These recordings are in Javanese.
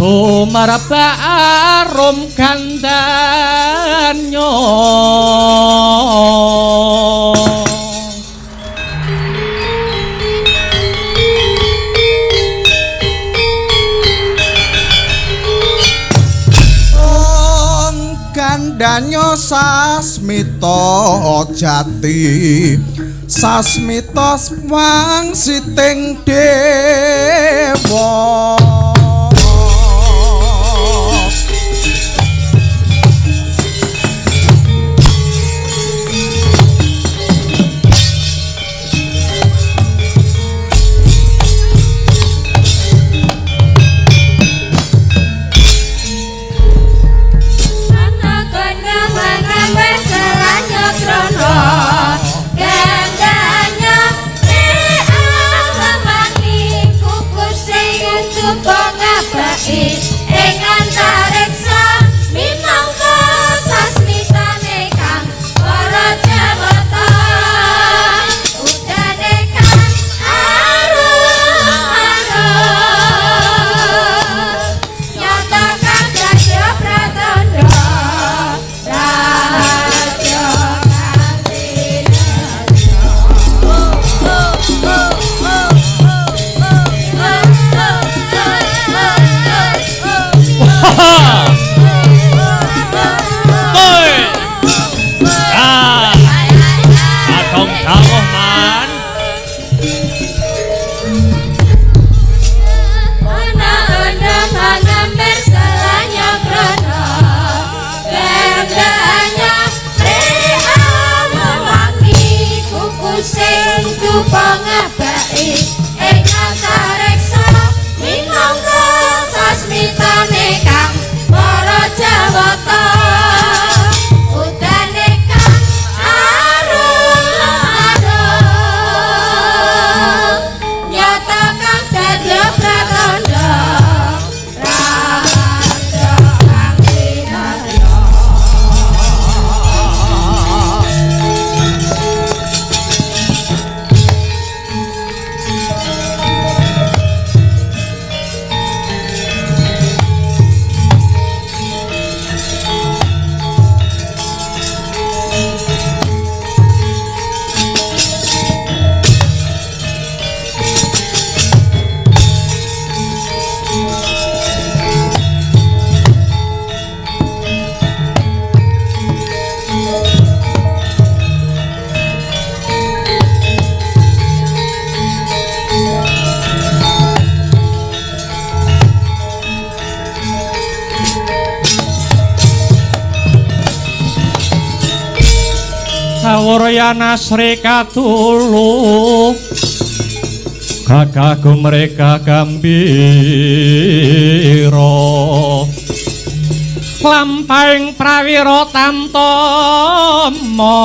Sumerbak arum gandanya. Gandanya sasmita jati, sasmita wangsiting dewa. Kawuryan Sri Katulu gagah gumreka gambira lampahing prawira tamtama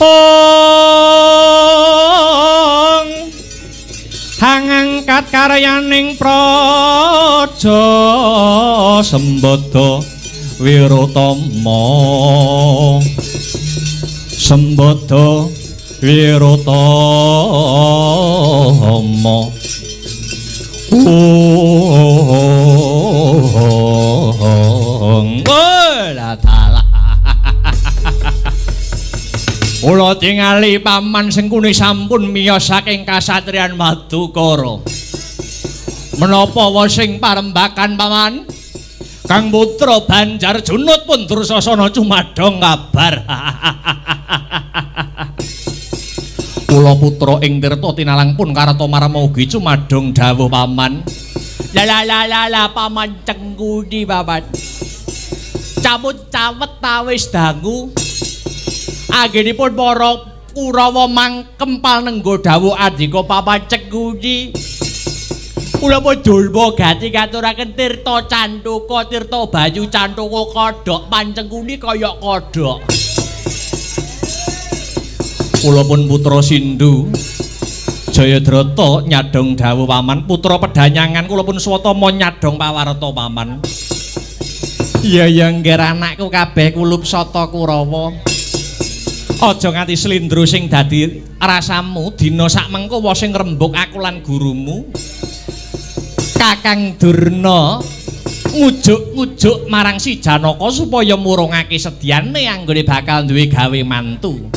ong hangangkat karyaning praja Sembada Wirotama Sembada Wirotama. Ong dalah kula tingali paman Sengkuni sampun miyos saking kasatriyan Madukara. Menapa wosing parembakan paman? Kang putra Banjar Junut pun Dursasana cumadhong kabar. Kula putra ing Tirta tinalang pun Kartomarma ugi cumadhong dawuh paman. La la la la la paman Cengkuni paman. Camut cawet tawis dangu. Anggenipun para Kurawa mangkempal nenggo dawuh andika paman Cengkuni. Kula pun Durma gati ngaturaken tirta cantuka tirta banyu cantuka kodhok pancengkuni kaya kodhok. Kula pun putra Sindhu Jayadrata nyadong dawuh paman, putra Pedanyangan kula pun Swatama nyadong pawarta paman. Iya ya ngger anakku kabeh kulup sata Kurawa. Aja nganti slindro sing dadi rasamu dina sak mengko wa sing rembug aku lan gurumu. Kakang Durna ngujuk-ngujuk marang si Janaka supaya murungake sedyane anggone bakal duwe gawe mantu.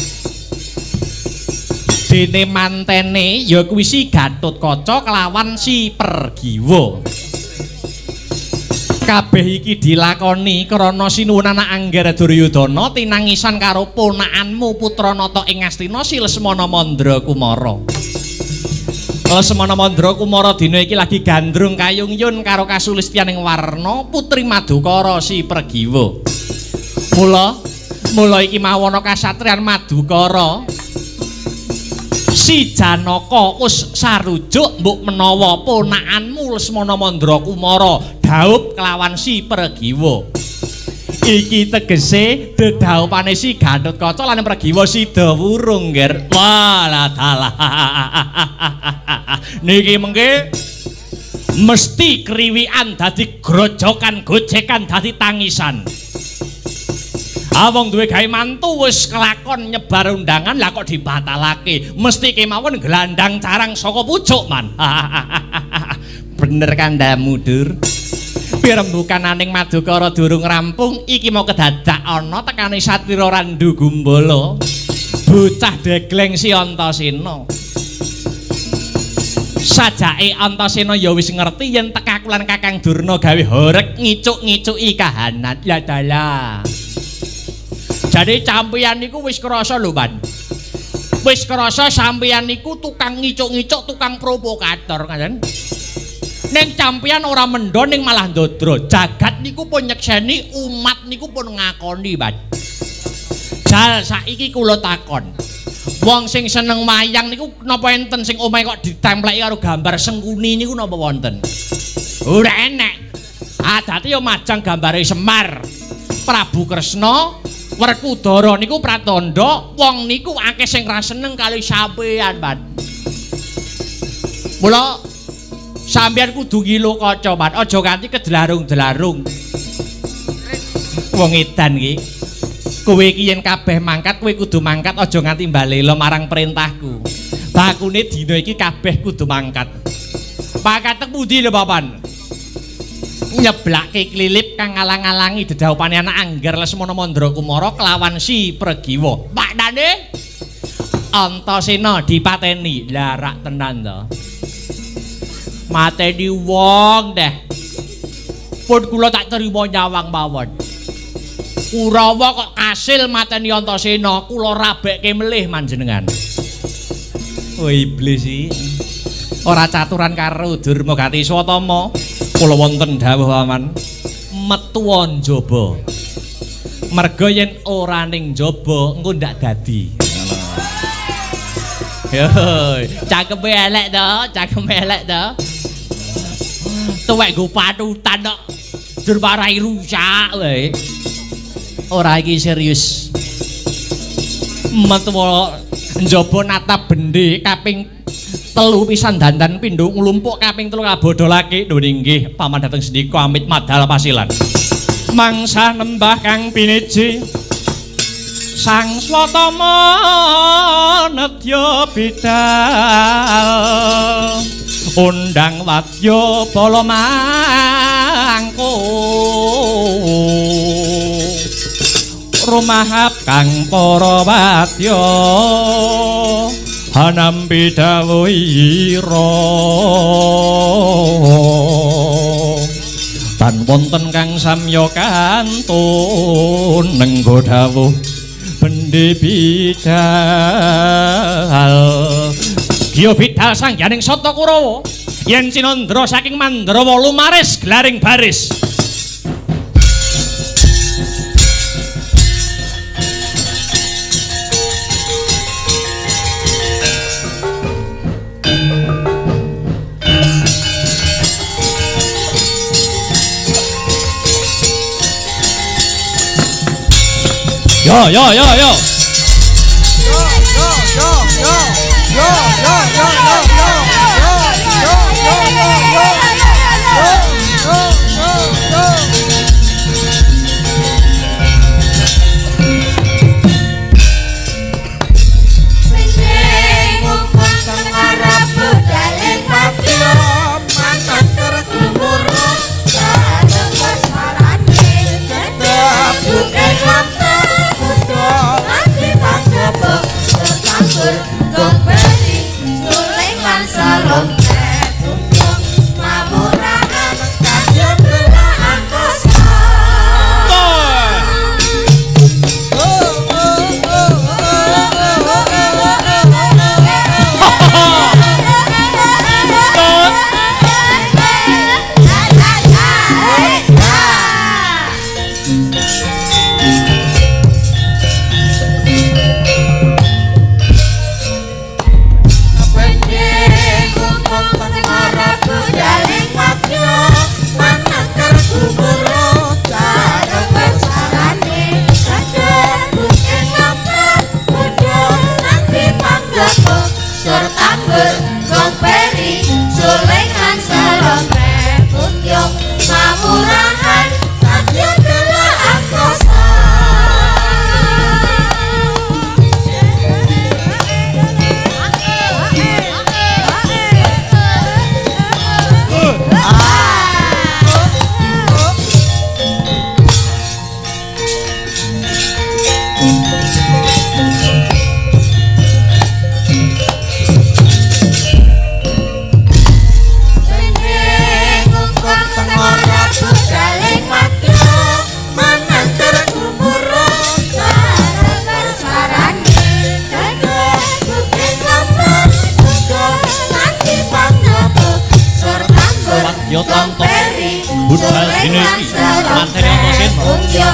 Dene mantene ya kuwi si Gatotkaca kelawan si Pergiwa. Kabeh iki dilakoni krana sinuwun anak Anggara Duryudana tinangisan karo ponakanmu putra nata ing Ngastina si Lesmana Mandra Kumara. Lesmana Mandra Kumara dina iki lagi gandrung kayung yun karo kasulistyaning warna putri Madukara si Pergiwa. Mula iki mawana kasatriyan Madukara. Si Janaka wis sarujuk mbok menawa ponakanmu Lesmana Mandra Kumara dhaup kelawan si Pergiwa. Iki tegese dedhaupane si Gatotkaca lan Pergiwa sida wurung, Nger. Walah dalah. Niki mengke mesti kriwikan dadi grojokan, gojekan dadi tangisan. Wong duwe gawe mantu wis kelakon nyebar undangan lah kok dibatalake. Mesti kemawon glandang carang saka pucuk, Man. Bener kandhamu, Dur. Pirembukan aning Madukara durung rampung, iki mau kedadak ana tekane Satira Randu Gumbala. Bocah degleng si Antasena. Sajake Antasena ya wis ngerti yen tekaku lan Kakang Durna gawe horeg ngicuk-ngicuki kahanan. Ya dalah. Jadi sampeyan niku wis krasa lho, Pan. Wis krasa sampeyan niku tukang ngicuk-ngicuk, tukang provokator, ngaten. Ning sampeyan ora mendho ning malah ndodro. Jagat niku pun nyekseni, umat niku pun ngakoni, Pan. Jal saiki kula takon. Wong sing seneng wayang niku napa enten sing omahe kok ditempleki karo gambar Sengkuni niku napa wonten? Ora enek. Adate ya majang gambare Semar, Prabu Kresna, Werkudara niku pratandha wong niku akeh sing ra seneng kali sampeyan, Pan. Mula sampeyan kudu ngilo kaca, Pan. Aja kanthi kedlarung-dlarung. Wong edan iki. Kowe iki yen kabeh mangkat, kowe kudu mangkat aja nganti mbalela marang perintahku. Bakune dina iki kabeh kudu mangkat. Mangkat teng pundi lho, Papan? Nyeblake klilip kang ngalang-alangi dedhaupane anak Angger Lesmana Mandra Kumara kelawan si Pregiwa. Maknane Antasena dipateni. Lah rak tenan to. Mateni wong deh. Pun kula tak terima nyawang mawon. Kurawa kok kasil mateni Antasena, kula rabekke melih manjenengan. Oh iblis iki. Ora caturan karo Durma Gati Swatama. Kula wonten dawuh paman, metu njaba. Merga yen ora ning njaba engko ndak dadi. Yo, cangkeme elek to, cangkeme elek to. Tuwek nggo patutan kok. Durmarai rusak wae. Ora iki serius. Metu njaba natap bendhe kaping telu pisan dandan pindho nglumpuk kaping telu kabodolake. Lho inggih paman dateng sendika amit madal pasilan. Mangsa nembah kang pineji Sang Swatama nedya bidal undang wadya bala mangku rumahap kang para wadya hanampi dawuhira tan wonten kang samya kantun nenggo dawuh bendhe bidal. Giya bidal sangyaning Sata Kurawa yen cinandra saking Mandrawa lumaris glaring baris. Yo yo yo yo. Yo yo yo yo yo yo yo yo yo yo yo yo yo yo yo. Dina iki mantene Antasena.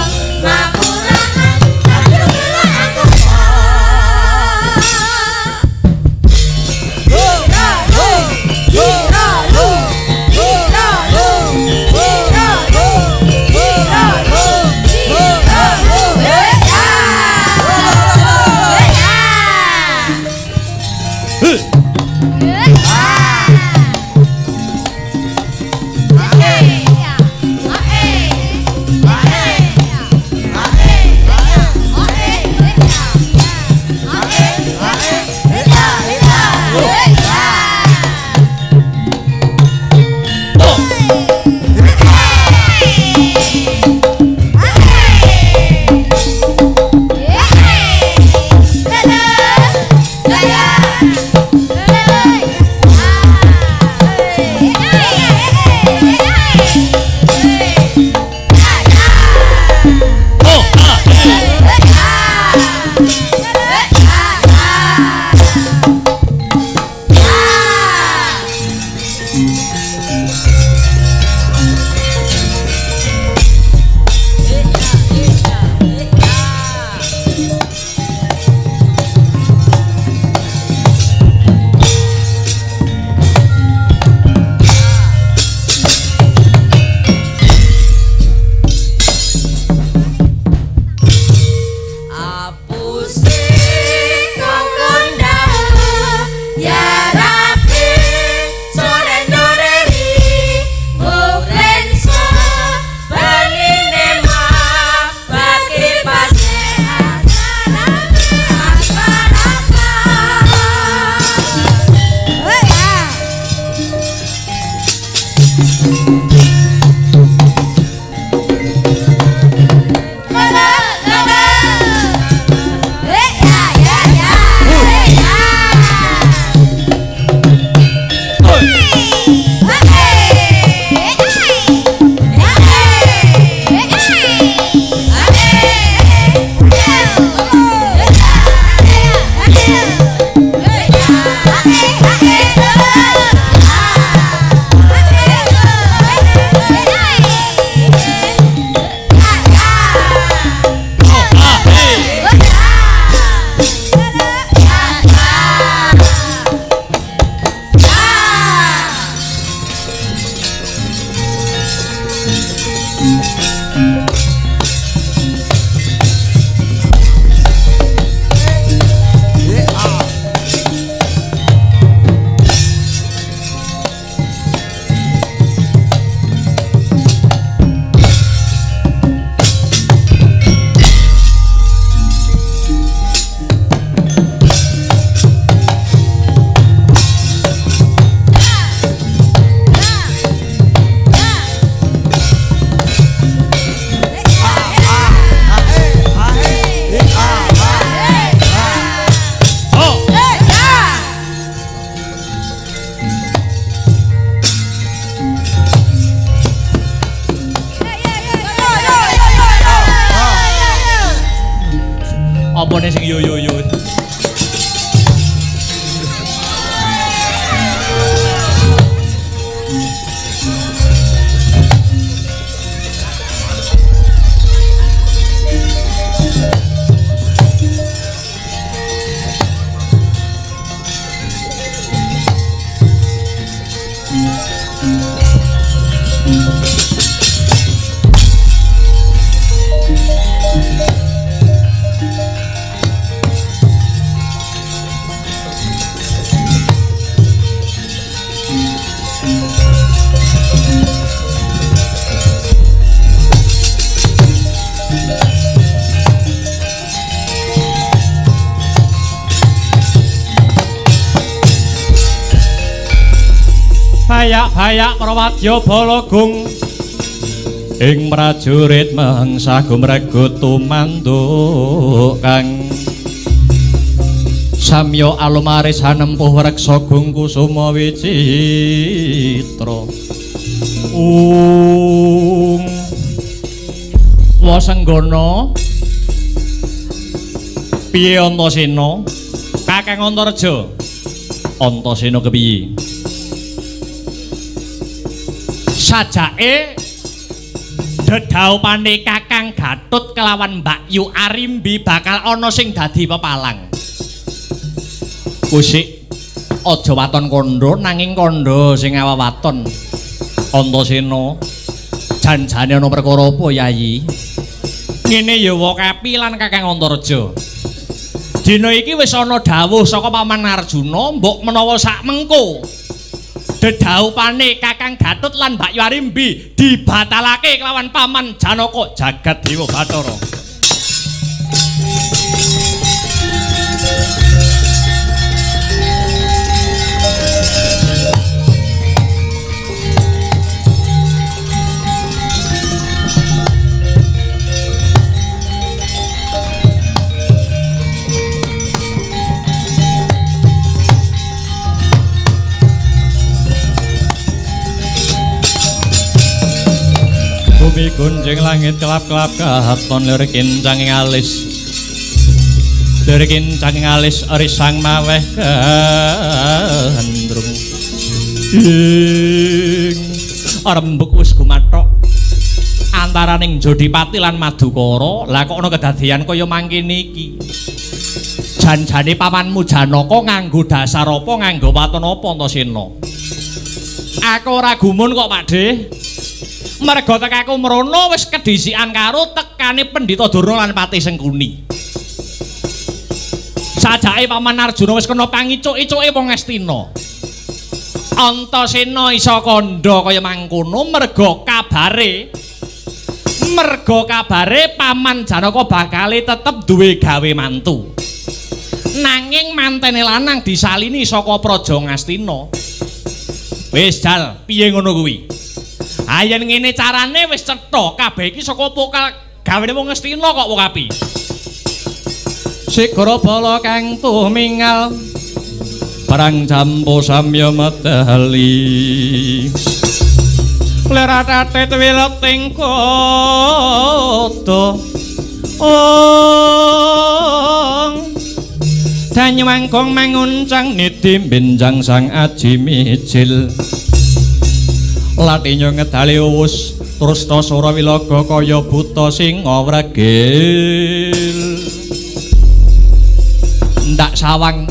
Apane sing yo yo yo. Bayak-bayak prawadya balagung ing prajurit mangsa gumregut tumanduk kang samya alumaris anempuh reksa gung kusuma wicitra. Ung Wasenggana piye Antasena? Kakang Antareja. Antasena kepiye? Sajake Dedhaupane Kakang Gatut kelawan Mbak Yu Arimbi bakal ana sing dadi pepalang. Kusik aja waton kandha nanging kandha sing awawaton. Antasena, janjane ana perkara apa Yayi? Ngene ya Wakapi lan Kakang Antareja. Dina iki wis ana dawuh saka Paman Arjuna mbok menawa sak mengko dedhaupane Kakang Gatut lan Mbak Yu Arimbi dibatalake kelawan Paman Janaka Jagat Dewa Bathara. Bumi gunjing langit kelap-kelap katon lir kincang ing alis. Lir kincang ing alis risang maweh gandrung. Ing rembug wis gumathok antaraning Jodipati lan Madukara. Lah kok ana kedadian kaya mangkene iki? Janjane pamanmu Janaka nganggo dasar apa, nganggo waton apa Antasena? Aku ora gumun kok, Pakde. Merga tekaku mrono wis kedhisikan karo tekane Pendhita Durna lan Patih Sengkuni. Sajake Paman Arjuna wis kena pangicuk-icuke wong Astina. Antasena iso kandha kaya mangkono merga kabare Paman Janaka bakale tetep duwe gawe mantu. Nanging mantene lanang disalini saka Praja Ngastina. Wis jal, piye ngono kuwi? Ha yen ngene carane wis cetha, kabeh iki saka pokal gawene wong Ngastina kok Wakapi. Segara bala kang tumingal perang jampo samya medali. Leratate wileting kota. Ong danyuwangkung manguncang niti benjang sang aji mijil. Latinyo ngedali uwus terus tasara wilaga kaya buta singa wregil. Ndak sawang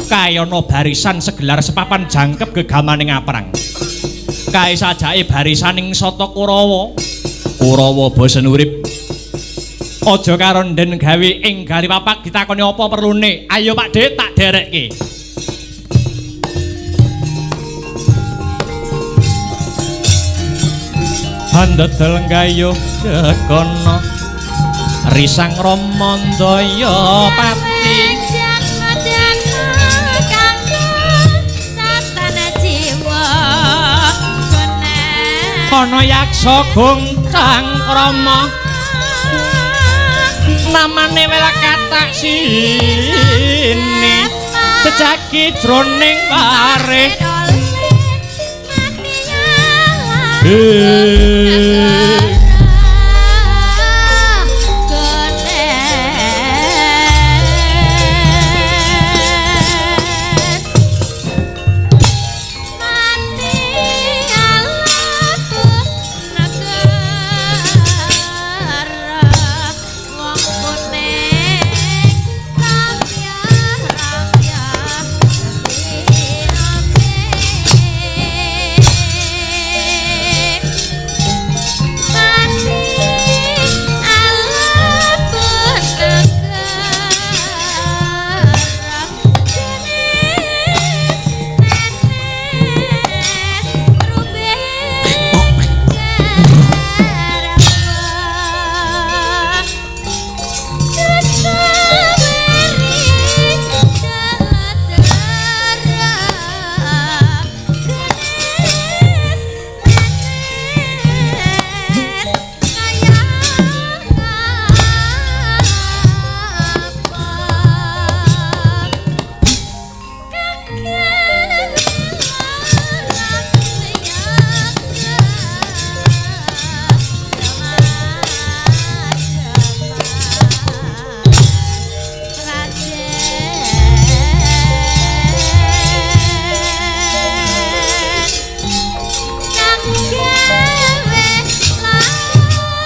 kayana barisan segelar sepapan jangkep gegamaning aprang. Kae sajake barisaning Sata Kurawa. Kurawa bosen urip. Aja karonden gawe ing gali papak ditakoni apa perlune. Ayo Pakde tak derekke. Handedel gayuh jekono risang Ramandaya pati ana yaksa goncang krama namane welakatak sini jejaki jroning warih.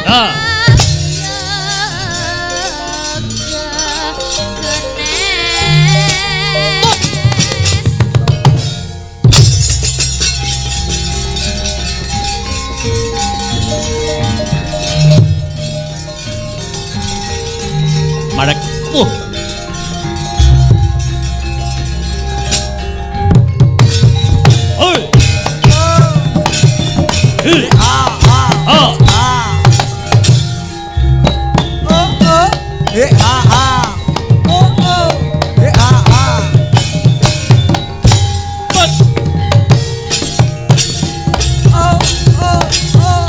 Ah. Marek. Oi. A A A. O O. E A A. O O. E A A. O O O O O O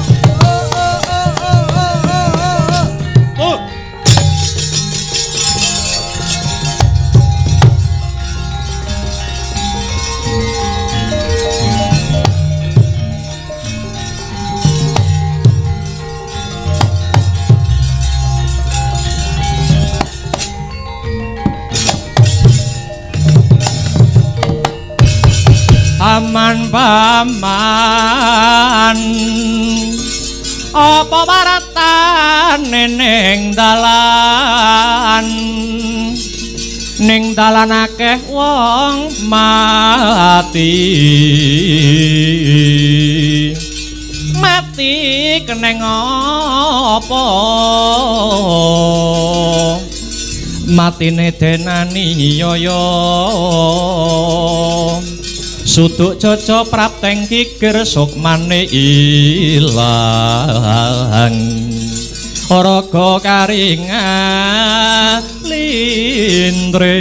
O O O O. Paman paman apa waratane ning dalan, ning dalan akeh wong mati, mati keneng apa, matine denani yoyo. Suduk jaja prapteng kikir sukmane ilang, raga karinga lindre.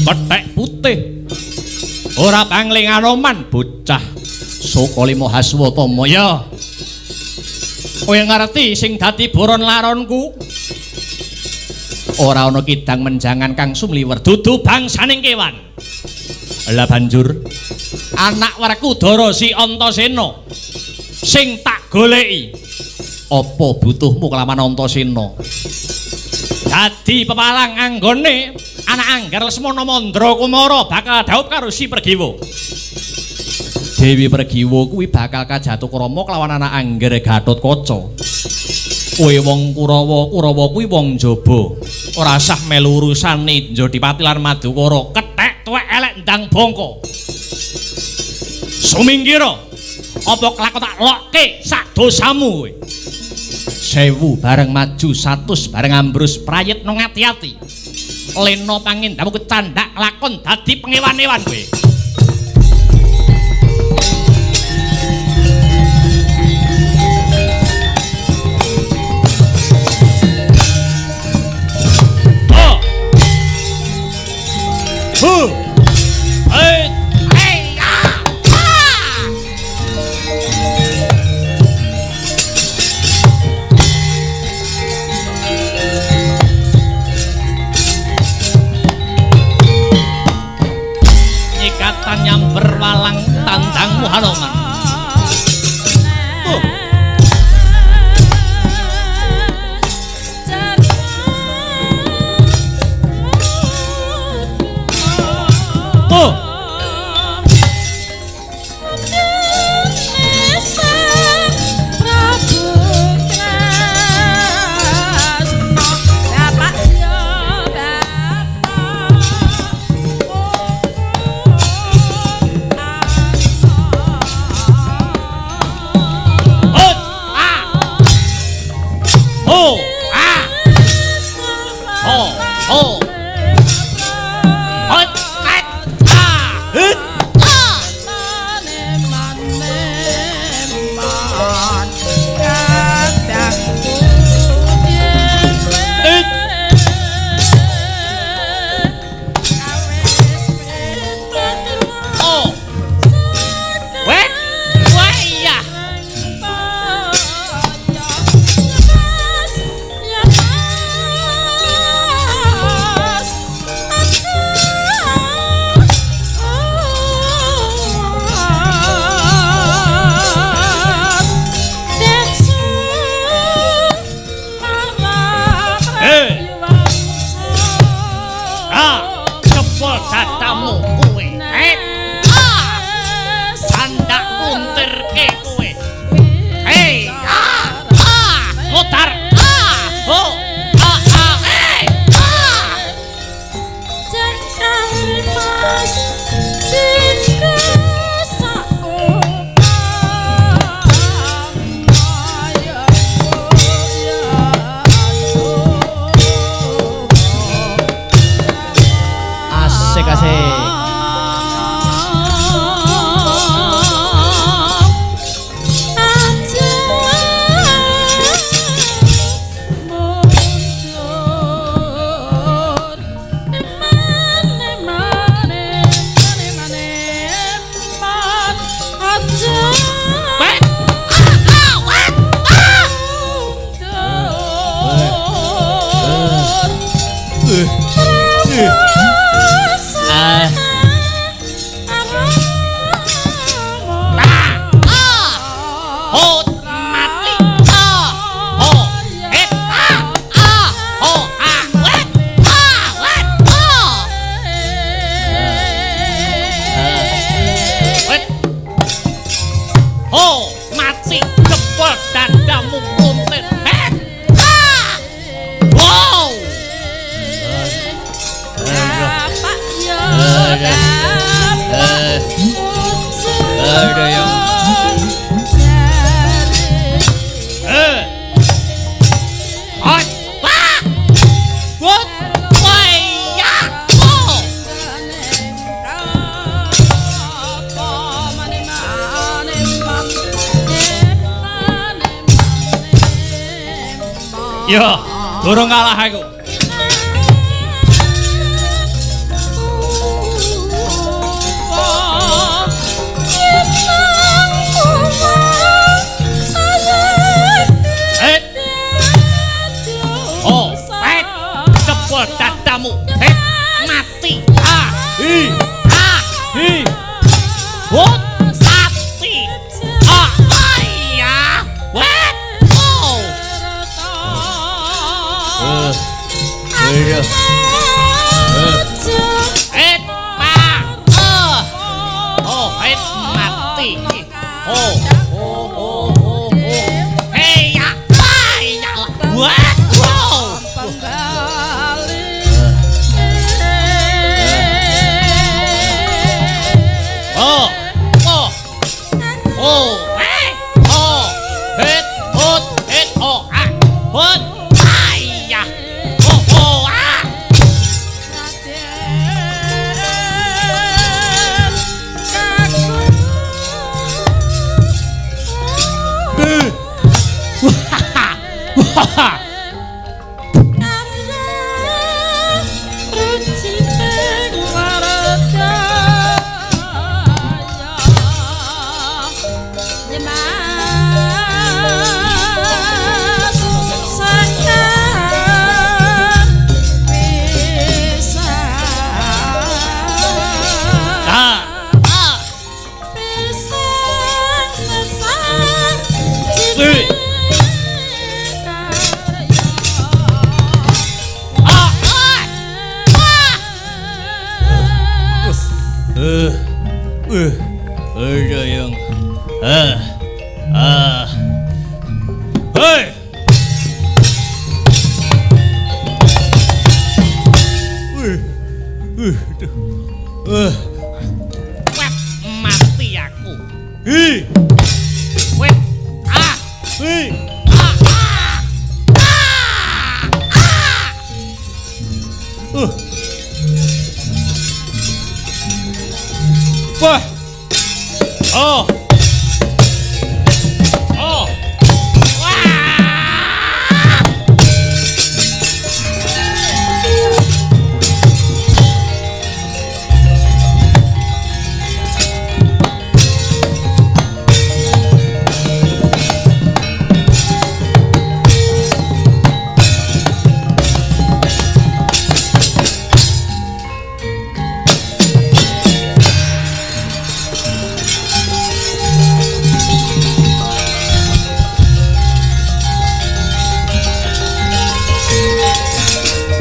Kethek putih ora pangling anoman bocah Sukalima Haswatama. Ya kowe ngerti sing dadi boron laronku? Ora ana kidang menjangan kang sumliwer dudu bangsaning kewan. Lah banjur anak Werkudara si Antasena sing tak goleki. Apa butuhmu kelawan Antasena? Dadi pepalang anggone anak Angger Lesmana Mandra Kumara bakal dhaup karo si Pregiwa. Dewi Pregiwa kuwi bakal kajatuh krama kelawan anak Angger Gatotkaca. Kowe wong Kurawa, Kurawa kuwi wong jaba. Ora sah melu urusane Jodipati lan Madukara. Kethek tuwek elek ndang bongko. Sumingkira, apa kelakon tak lokke sak dosamu kowe. 1000 bareng maju, 100 bareng ambrus, prayitna ngati-ati. Lena pangendamu kecandhak lakon dadi pengewan-ewan kowe. Hu. Hei. Hei. Ah. Ah. Ikatan nyamber walang tandangmu Hanoman. Yo, durung kalah aku. Oh, pet, cepol dadamu, het, mati, a, hi, a, hi, hot, mati, a, ya, wet, oh. Het, pa, oh, het, mati, oh, oh, oh, oh, oh, hey, ya, ya, wet. Oh, oh, oh, eh, oh, het, hot, het, oh, ah, hot, ayah, oh, oh, ah. Wah, Wet mati aku. Hi. Wet ah. Hi. Ah. Ah. Ah. Wah. Oh. Oh.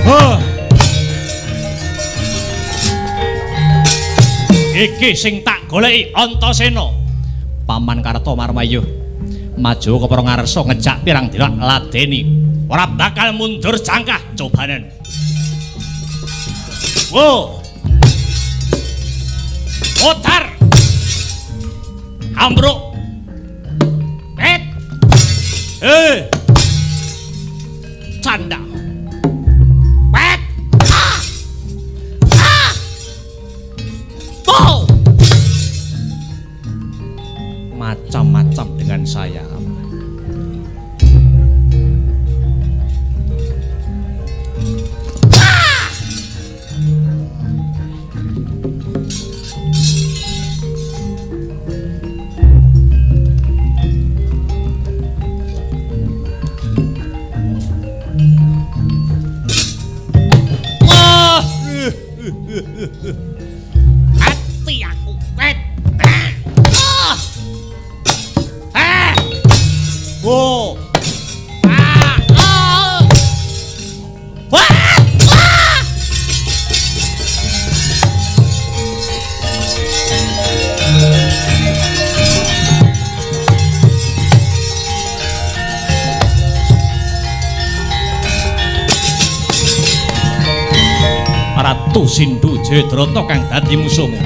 Wah. Iki sing tak goleki Antasena. Paman Karta Marmayu maju kepara ngarsa ngejak pirang dina ladeni. Ora bakal mundur jangkah cobanen. Wo. Otar. Ambruk. Et. Eh. Canda. Pet. Ah. Ah. Oh. Macam-macam dengan saya. Ah! Mati aku. Oh. Ah. Ah. Wah. Ah. Ratu Sindhu Jayadrata kang dadi musuhmu.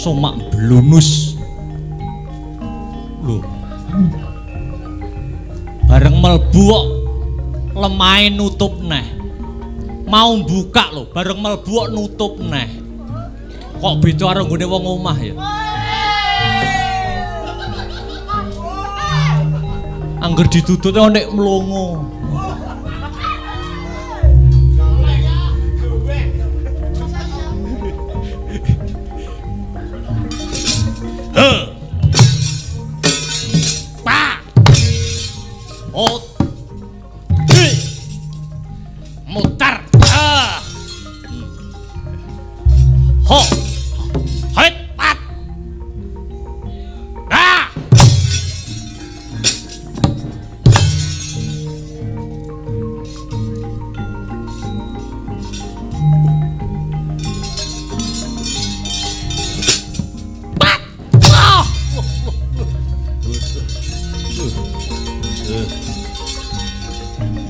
Somak blunus lho, bareng melbu kok lemahe nutup neh, mau buka lho bareng melbu kok nutup neh, kok beda karo nggone wong omah ya. Angger ditutute nek mlongo. Pa. O. Hi. Mutar. Ah. Ho. Het. Pat. Ah. Pat. Ah.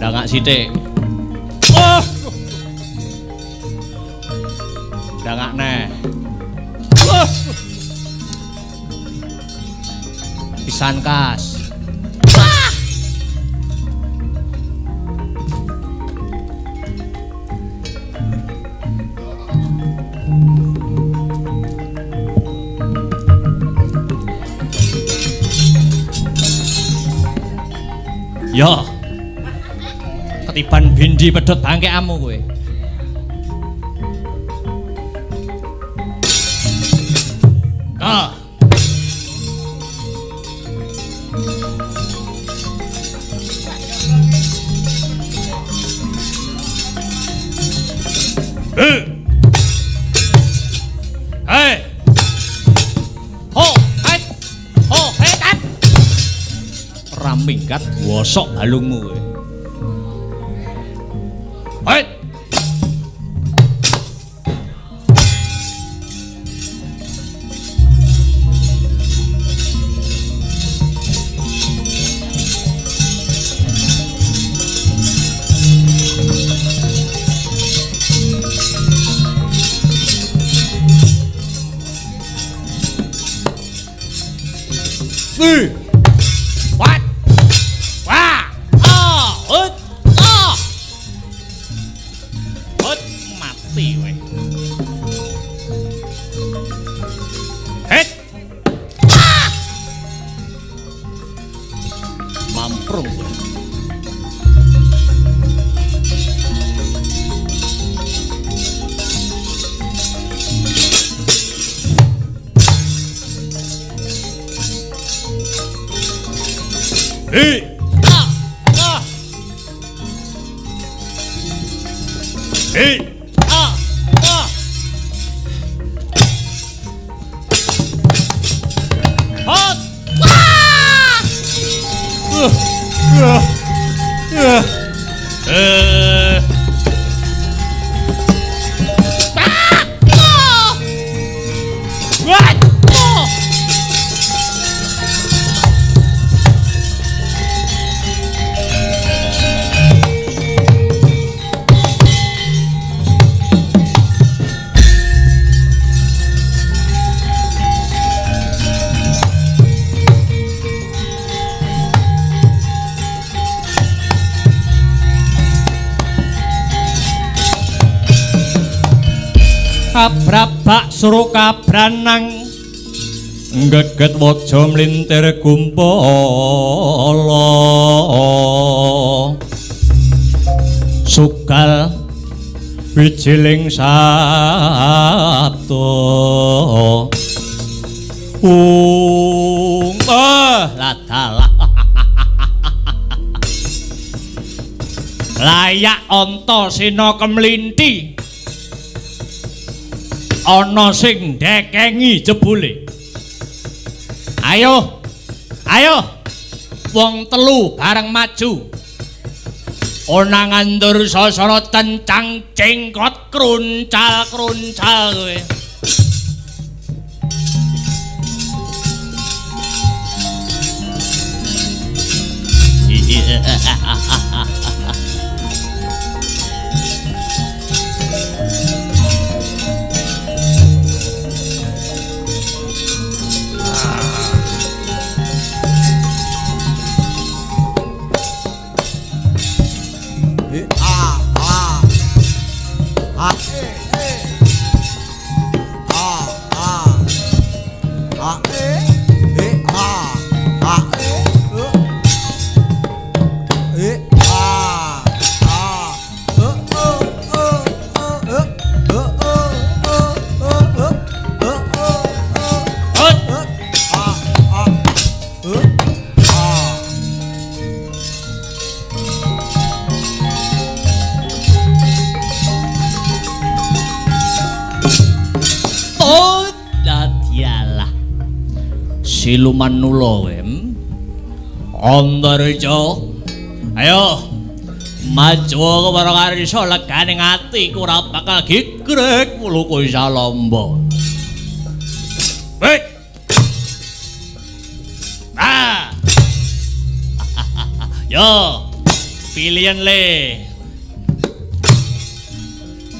Ndangak sithik. Oh. Ndangak neh. Oh. Pisan kas. Ah. Ya. Ketiban bindi pedhot bangkekamu kowe. Ah. Hei. Ho, hei. Ho, hei, tat. Ora minggat bosok balungmu kowe. Hei. What? Wah! Ah! Ut! Ah! Ut! Mati kowe. Het! Ah! Mamprung kowe. Hey! Ah! Ah! Hey! Ah! Ah! Hot! Ah! Ah! Ah! What? Oh! Kabrabak suru kabranang geget waja mlintir gumpala sugal wijiling sabda ung ladalah layak Antasena kemlinthi ana sing ndekengi jebule. Ayo, ayo, wong telu bareng maju. Onangan Dursasana tencang cengkot kruncal-kruncal kowe. A A A E E A A A E E A A E E A A O O O O O O O O O O A A O A. Oh, dadialah. Siluman nula kowe. Antareja. Ayo. Maju kepara karisa legane ati ku ora bakal gigrek wuluku salamba. Wait. Ah. Yo. Pilihan le.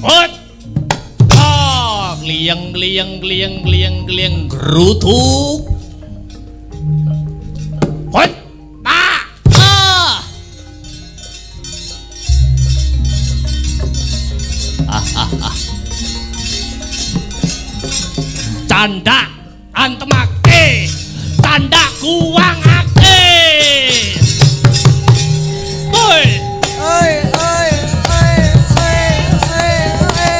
Hot. Ah, gliyeng gliyeng gliyeng gliyeng gliyeng grutuk. Hot. Ah. Ah. Ah. Candak antemake, candak kuwangake. Woi. Oi oi oi oi oi oi.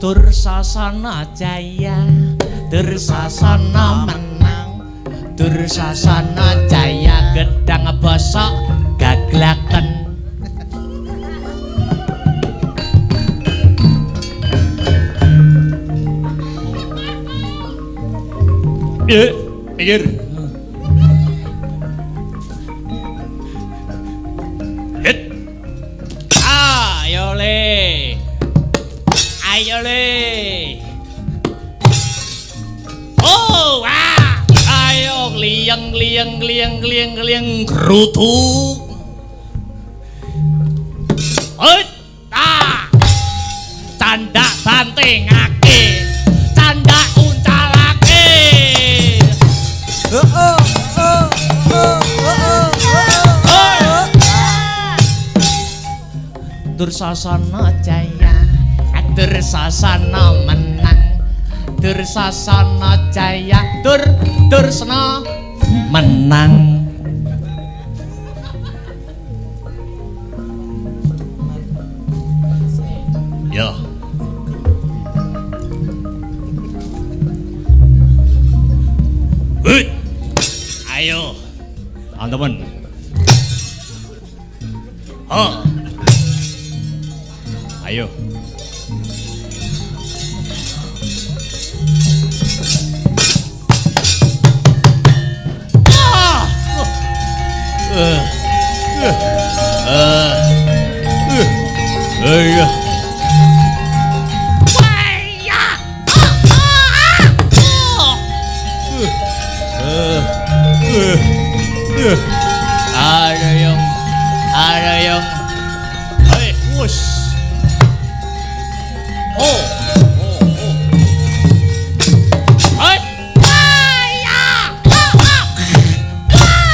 Dursasana jaya, Dursasana menang, Dursasana jaya gedang bosok gaglaken. Pikir. Hit. Ayo le. Ayo le. Oh, ah. Ayo gliyeng gliyeng gliyeng gliyeng gliyeng grutuk. Hit. Ah. Candak bantingake. Candak uncalake. Oh oh oh oh oh oh. Dursasana jaya, Dursasana menang, Dursasana jaya, Dursana menang. Yo. Hut. Ayo, teman-teman. Oh. Ayo. Ah. Ayo. Ada yang, hey, wush, oh, oh, oh, hey, ah, ah, ah, ah.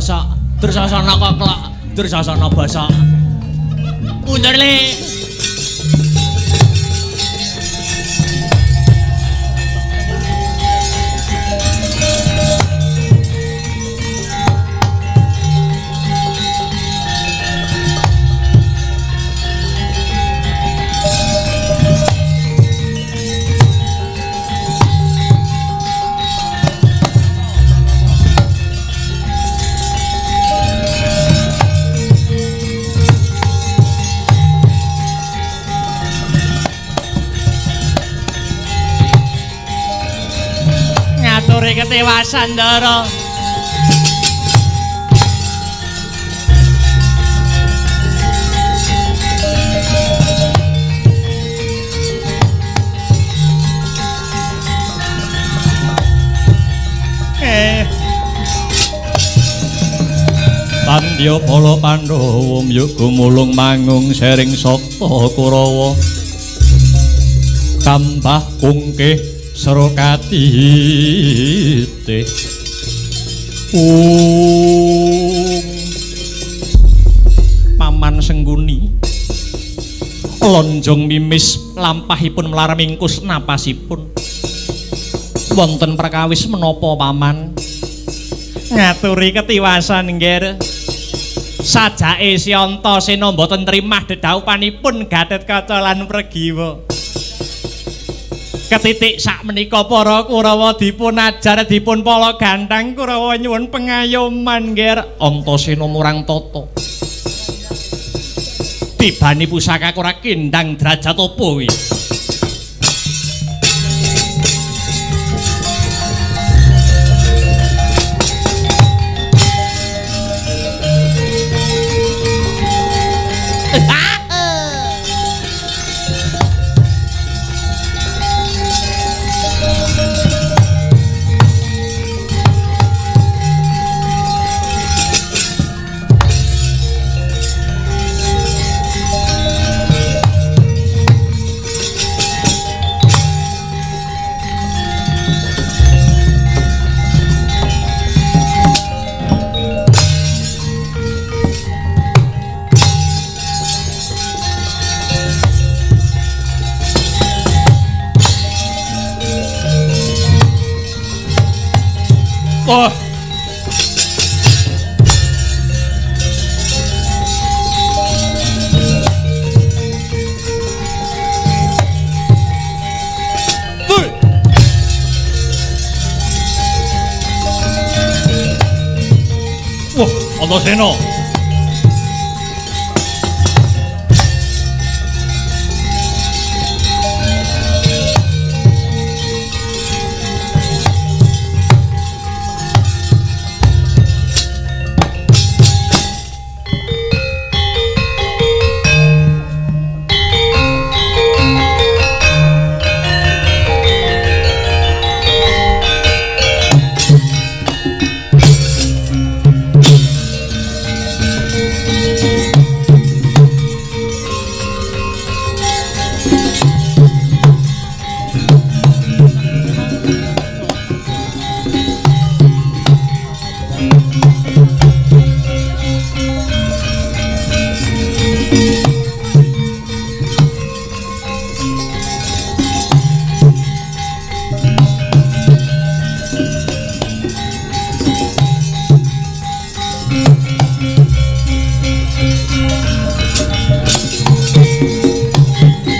bosok, Dursasana koklok, Dursasana bosok. Mundur le. Ketewasan Ndara. Pandya pala Pandhawa myuk gumulung mangung sering sata Kurawa. Tambah kungkih Srokatite ung Paman Sengguni lonjong mimis lampahipun melar mingkus napasipun. Wonten perkawis menapa paman? Ngaturi ketiwasan nggih. Sajake si Antasena mboten trimah dedhaupanipun Gatotkaca lan Pregiwa. Ketitik sak menika para Kurawa dipun ajar dipun pala gantang Kurawa nyuwun pengayoman nggih. Antasena murang tata. Tibani pusaka ora kendang derajat apa kuwi? Oh. Wah, Antasena.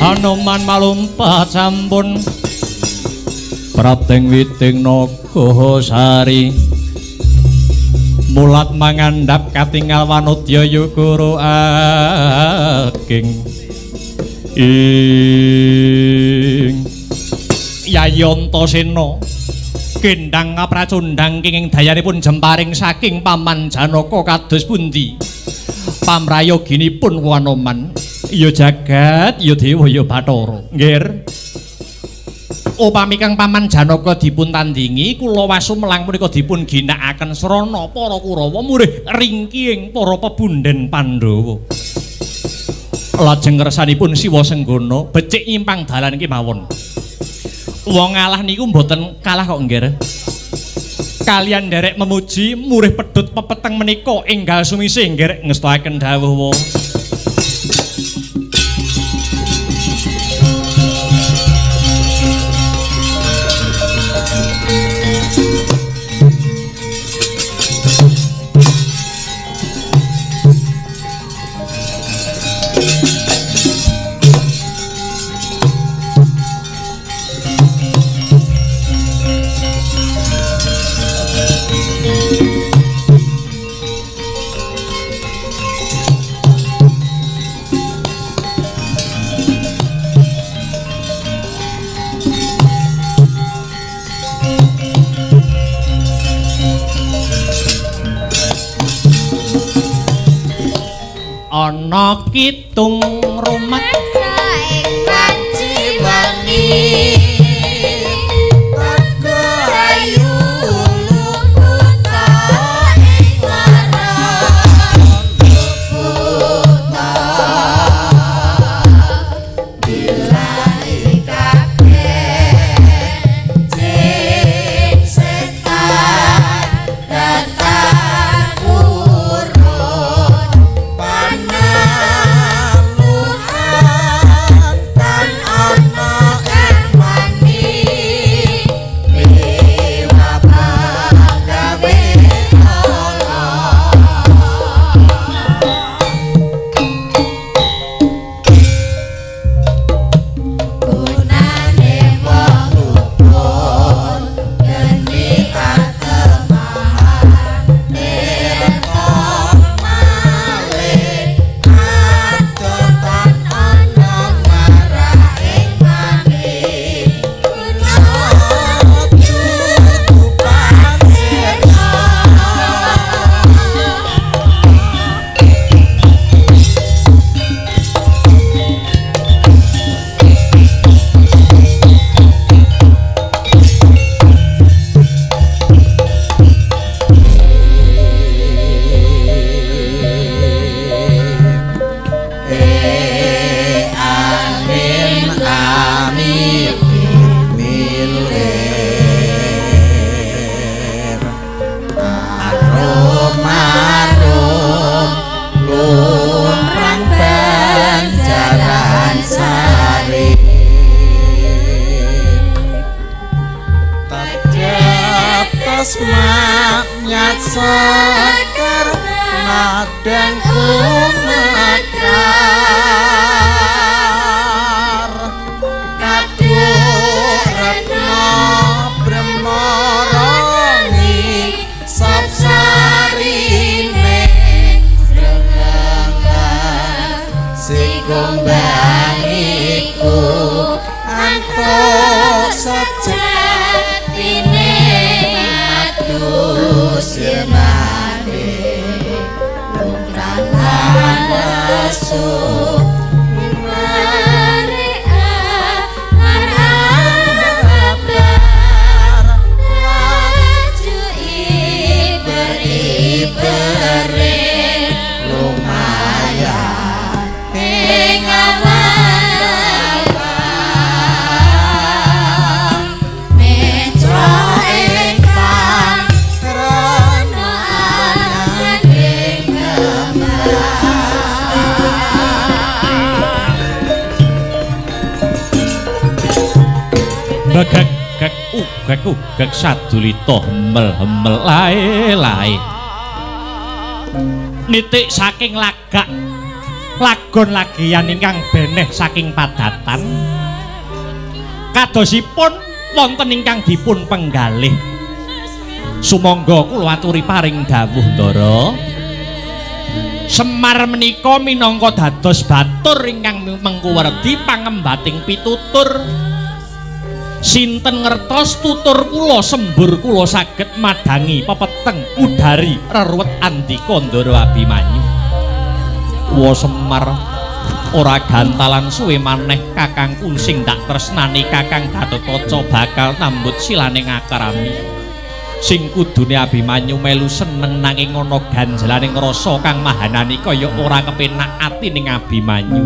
Hanuman malumpat sampun prapting witing naga sari mulat mangandhap katingal wanodya yukuru ageng ing Yayi Antasena kendang kapracundhang kenging dayanipun jemparing saking Paman Janaka kados pundi pamrayoginipun Wanoman. Ya jagat, ya dewa, ya bathara. Nggih. Upami kang Paman Janaka dipun tandingi, kula wasumelang punika dipun ginakaken srana para Kurawa murih ringkihing para pebundhen Pandhawa. Lajeng kersanipun Siwa Senggana becik nyimpang dalan kemawon. Wong ngalah niku mboten kalah kok nggih. Kalian nderek memuji murih pedhut pepeteng menika enggal sumisih ngerek ngestoaken dawuh wa. Ana kidung rumat ing panci wengi Teguh ayu lukuta ing warang lukuta Bilai kabeh jin setan datang urut panaluhan tan ana ing wani dewa pagawe ala gunane wong luput geni katemahan tirta malih adoh tan ana marah ing mani guna tutupan sirna. Amin amin milir arum arum lumrang banjaran sari tetes maknyat seker nadang kumekar kaduk retna bremoroni sapsarine srengenge sikumbang iku antuk sejatine madu sirnane lumrah lesu ibere lumayan ing awang netra ing rena ing kembang. Begek gek ugek ugek sadulita hemel hemel lae lae. Nitik saking lagak lagon lagian ingkang beneh saking padatan kadosipun wonten ingkang dipun penggalih. Sumangga kula aturi paring dawuh Ndara. Semar menika minangka dados batur ingkang mengkuwerdi pangembating pitutur. Sinten ngertos tutur kula sembur kula saged madangi pepeteng udari reruwet andika Ndara Abimanyu. Wa Semar ora gantalan suwe maneh kakangku sing tak tresnani Kakang Gatotkaca bakal nambut silane ngakrami. Sing kudune Abimanyu melu seneng nanging ana ganjelaning rasa kang mahanani kaya ora kepenak ati ning Abimanyu.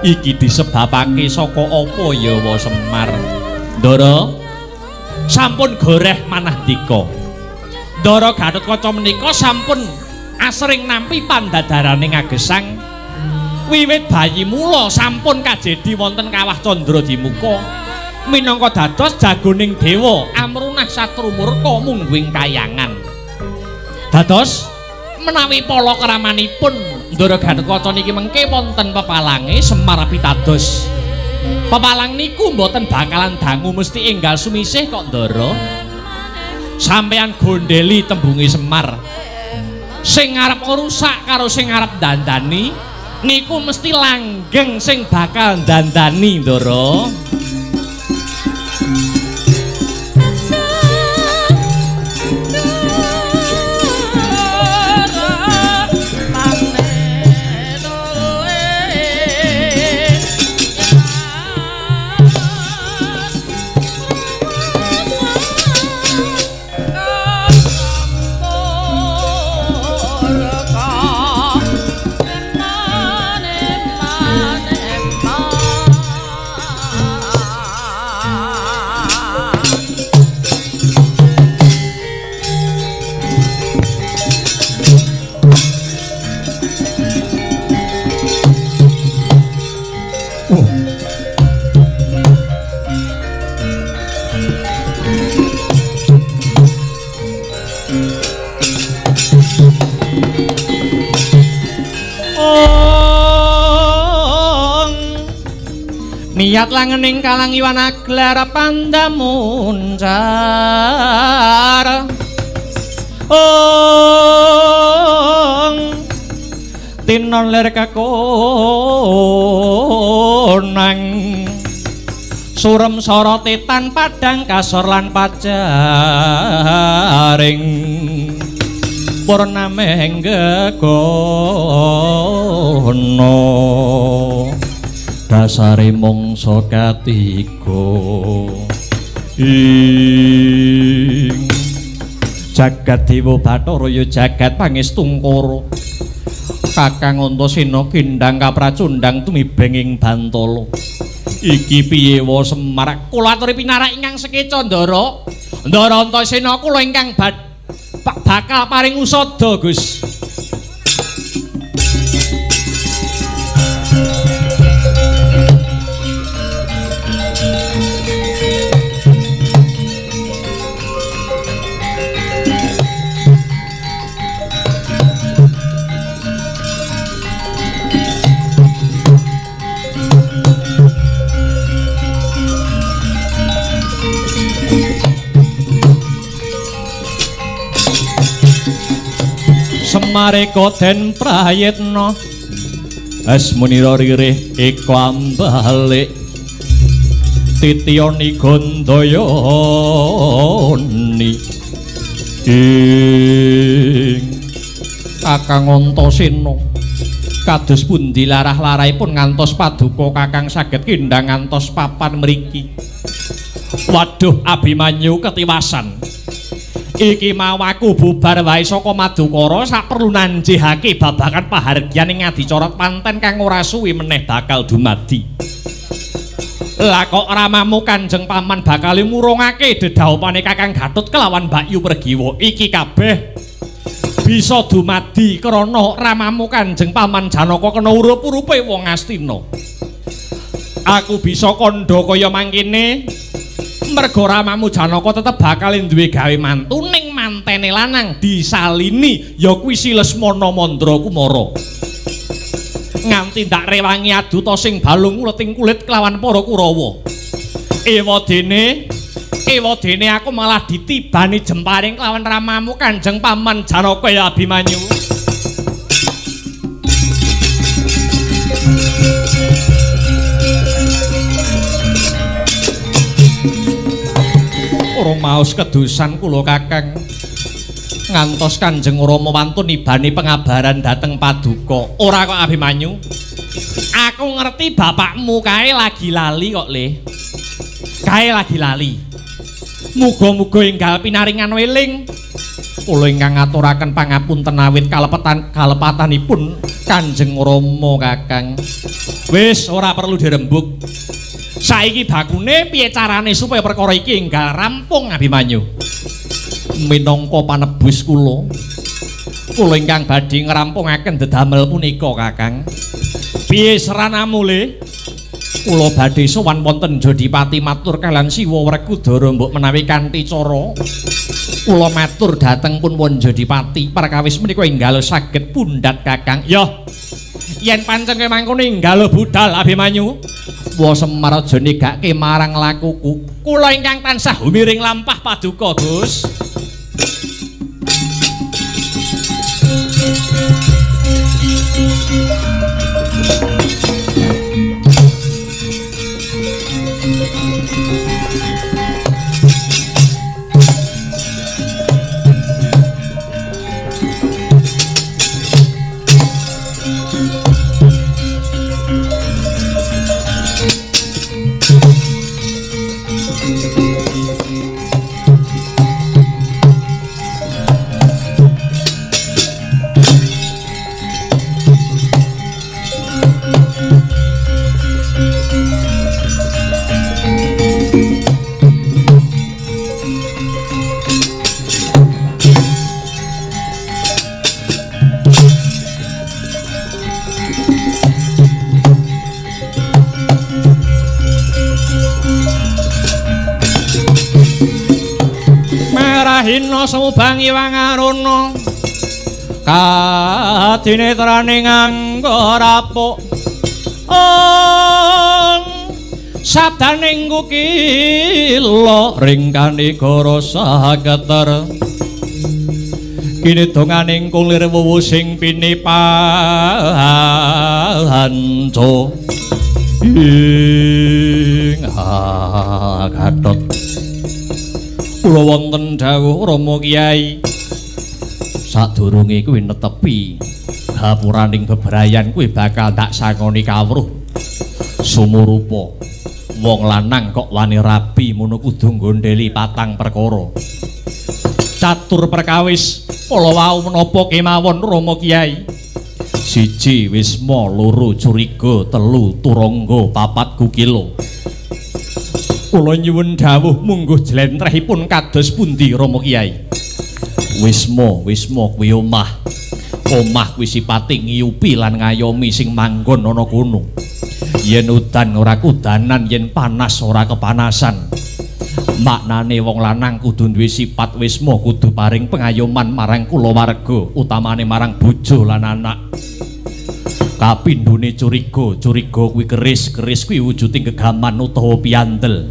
Iki disebabake saka apa ya wa Semar? Ndara, sampun goreh manah dika. Ndara Gatotkaca menika sampun asring nampi pandadarane ngagesang. Wiwit bayi mula sampun kajedi wonten kawah Candra Dimuka minangka dados jagoning dewa amrunah satru murka mungguing kayangan. Dados menawi palakramanipun Ndara Gatotkaca niki mengke wonten pepalange Semar pitados. Pepalang niku mboten bakalan dangu mesti enggal sumisih kok Ndara. Sampeyan gondeli tembunge Semar. Sing arep ngrusak karo sing arep dandani niku mesti langgeng sing bakal dandani Ndara. Niat langening kalang iwan aglar pandamuncar. Ong tinon lir kekonang surem sorote tan padang kasor lan pajaring purnameng gegono dasare mangsa katiga ing jagat dewa bathara ya jagat pangestungkara Kakang Antasena kindang kapracundang tumibeng ing bantala. Iki piye wa Semar? Kula aturi pinarak ingkang sekeca Ndara. Ndara Antasena kula ingkang bakal paring usada Gus. Semareka den prayitna asmunira ririh eka ambalik titiyani gandayani ing Kakang Antasena kados pundi larah-larahipun ngantos paduka Kakang saged kindhang ngantos papan mriki. Waduh Abimanyu ketiwasan. Iki mau aku bubar wae saka Madukara saperlu nanjihake babagan pahargyan ing adicara panten kang ora suwi meneh bakal dumadi. Lah kok ramamu Kanjeng Paman bakal murungake dedhaupane Kakang Gatut kelawan Mbakyu Pregiwa. Iki kabeh bisa dumadi krana ramamu Kanjeng Paman Janaka kena urup-urupe wong Astina. Aku bisa kandha kaya mangkene merga ramamu Janaka tetep bakal duwe gawe mantu ning mantene lanang disalini ya kuwi si Lesmana Mandra Kumara. Nganti ndak rewangi aduta sing balung uleting kulit kelawan para Kurawa. Ewadene aku malah ditibani jemparing kelawan ramamu Kanjeng Paman Janaka ya Abimanyu. Ora maos kedusan kula Kakang ngantos Kanjeng Rama wantun nibani pengabaran dhateng paduka. Ora kok Abimanyu, aku ngerti bapakmu kae lagi lali kok le. Kae lagi lali. Muga-muga enggal pinaringan weling. Kula ingkang ngaturaken pangapunten awit kalepatanipun Kanjeng Rama Kakang. Wis ora perlu dirembug. Saiki bakune piye carane supaya perkara iki enggal rampung Abimanyu? Minangka panebus kula. Kula ingkang badhe ngrampungaken dedamel punika, Kakang. Piye seranamu, Le? Kula badhe sowan wonten Jodipati matur kaliyan Siwa Werkudara mbok menawi kanthi cara kula matur dhateng pun Jodipati perkawis menika enggal saged pundhat, Kakang. Yo. Yen pancen kaya mangkono enggal budal Abimanyu. Wa Semar aja negake marang lakuku. Kula ingkang tansah humiring lampah paduka, Gus. Hina sumubangi wangaruna kadinetrane nganggo rapuk ong sabdaning kukila ringkane gara saketer kini donganing kulir wuwu sing pinipanco ing gatot. Kula wonten dawuh Rama Kyai, sadurunge kuwi netepi gapuraning bebrayan kuwi bakal tak sangoni kawruh sumurupa. Wong lanang kok wani rabi mono kudu nggondheli patang perkara. Catur perkawis kala wau menapa kemawon Rama Kyai? Siji wisma, loro curiga, telu turangga, papat kukila. Kula nyuwun dawuh mungguh jlentrehipun kados pundi Rama Kyai? Wisma, wisma kuwi omah. Omah kuwi sipate ngiyupi lan ngayomi sing manggon ana kono. Yen udan ora kudanan, yen panas ora kepanasan. Maknane wong lanang kudu duwe sifat wisma, kudu paring pengayoman marang kulawarga, utamane marang bojo lan anak. Kapindhone curiga, curiga kuwi keris, keris kuwi wujuding gegaman utawa piandel.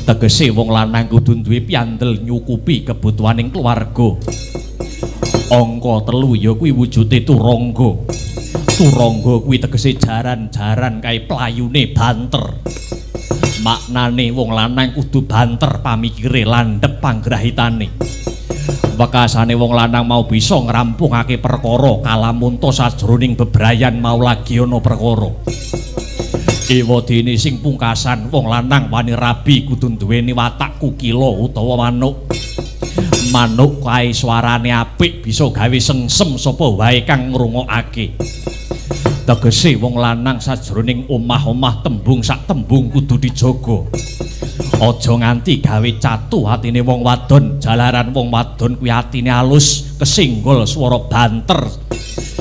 Tegese wong lanang kudu duwe piandel nyukupi kebutuhaning keluarga. Angka telu ya kuwi wujude turangga. Turangga kuwi tegese jaran-jaran kae playune banter. Maknane wong lanang kudu banter pamikire landhep panggrahitane. Wekasane wong lanang mau bisa ngrampungake perkara kalamunta sajroning bebrayan mau lagi ana perkara. Ewadene sing pungkasan wong lanang wani rabi kudu duweni watak kukila utawa manuk. Manuk kae swarane apik bisa gawe sengsem sapa wae kang ngrungokake. Tegese wong lanang sajroning omah-omah tembung sak tembung kudu dijaga. Aja nganti gawe catu atine wong wadon, jalaran wong wadon kuwi atine alus, kesinggol swara banter.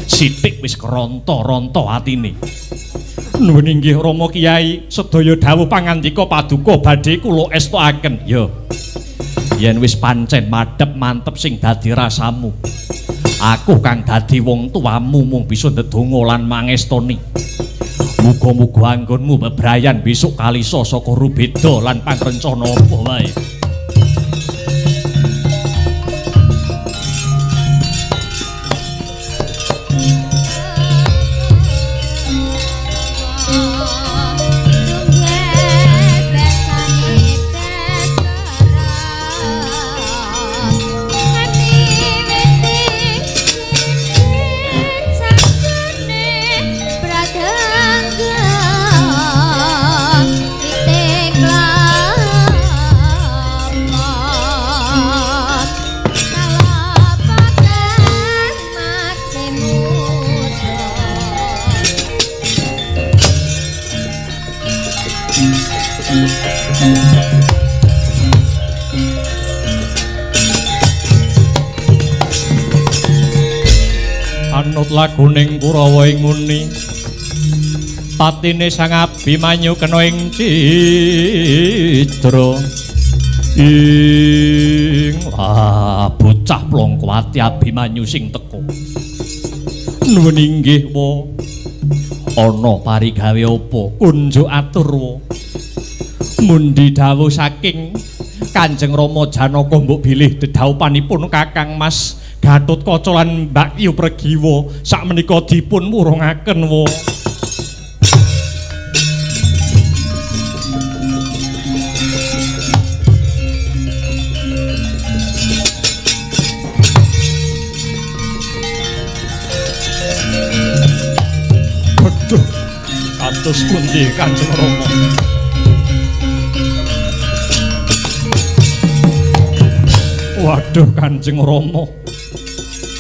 Sithik wis keronto-ronto atine. Nuwun inggih Rama Kyai, sedaya dawuh pangandika paduka badhe kula estokaken. Ya. Yen wis pancen madhep mantep sing dadi rasamu. Aku kang dadi wong tuamu mung bisa ndedonga lan mangestoni. Muga-muga anggonmu bebrayan besok kalisa saka rubeda lan pangrencana apa wae. Manut laguning Kurawa ing muni patine Sang Abimanyu kena ing cidra. Ing wah bocah Plongkowati Abimanyu sing teka. Nuwun inggih wa. Ana parigawe apa? Kunjuk atur wa. Mundi dawuh saking Kanjeng Rama Janaka mbok bilih dedhaupanipun Kakang Mas Gatotkaca lan Mbakyu Pregiwa sakmenika dipun wurungaken wa. Aduh, kados pundi Kanjeng Rama? Waduh Kanjeng Rama,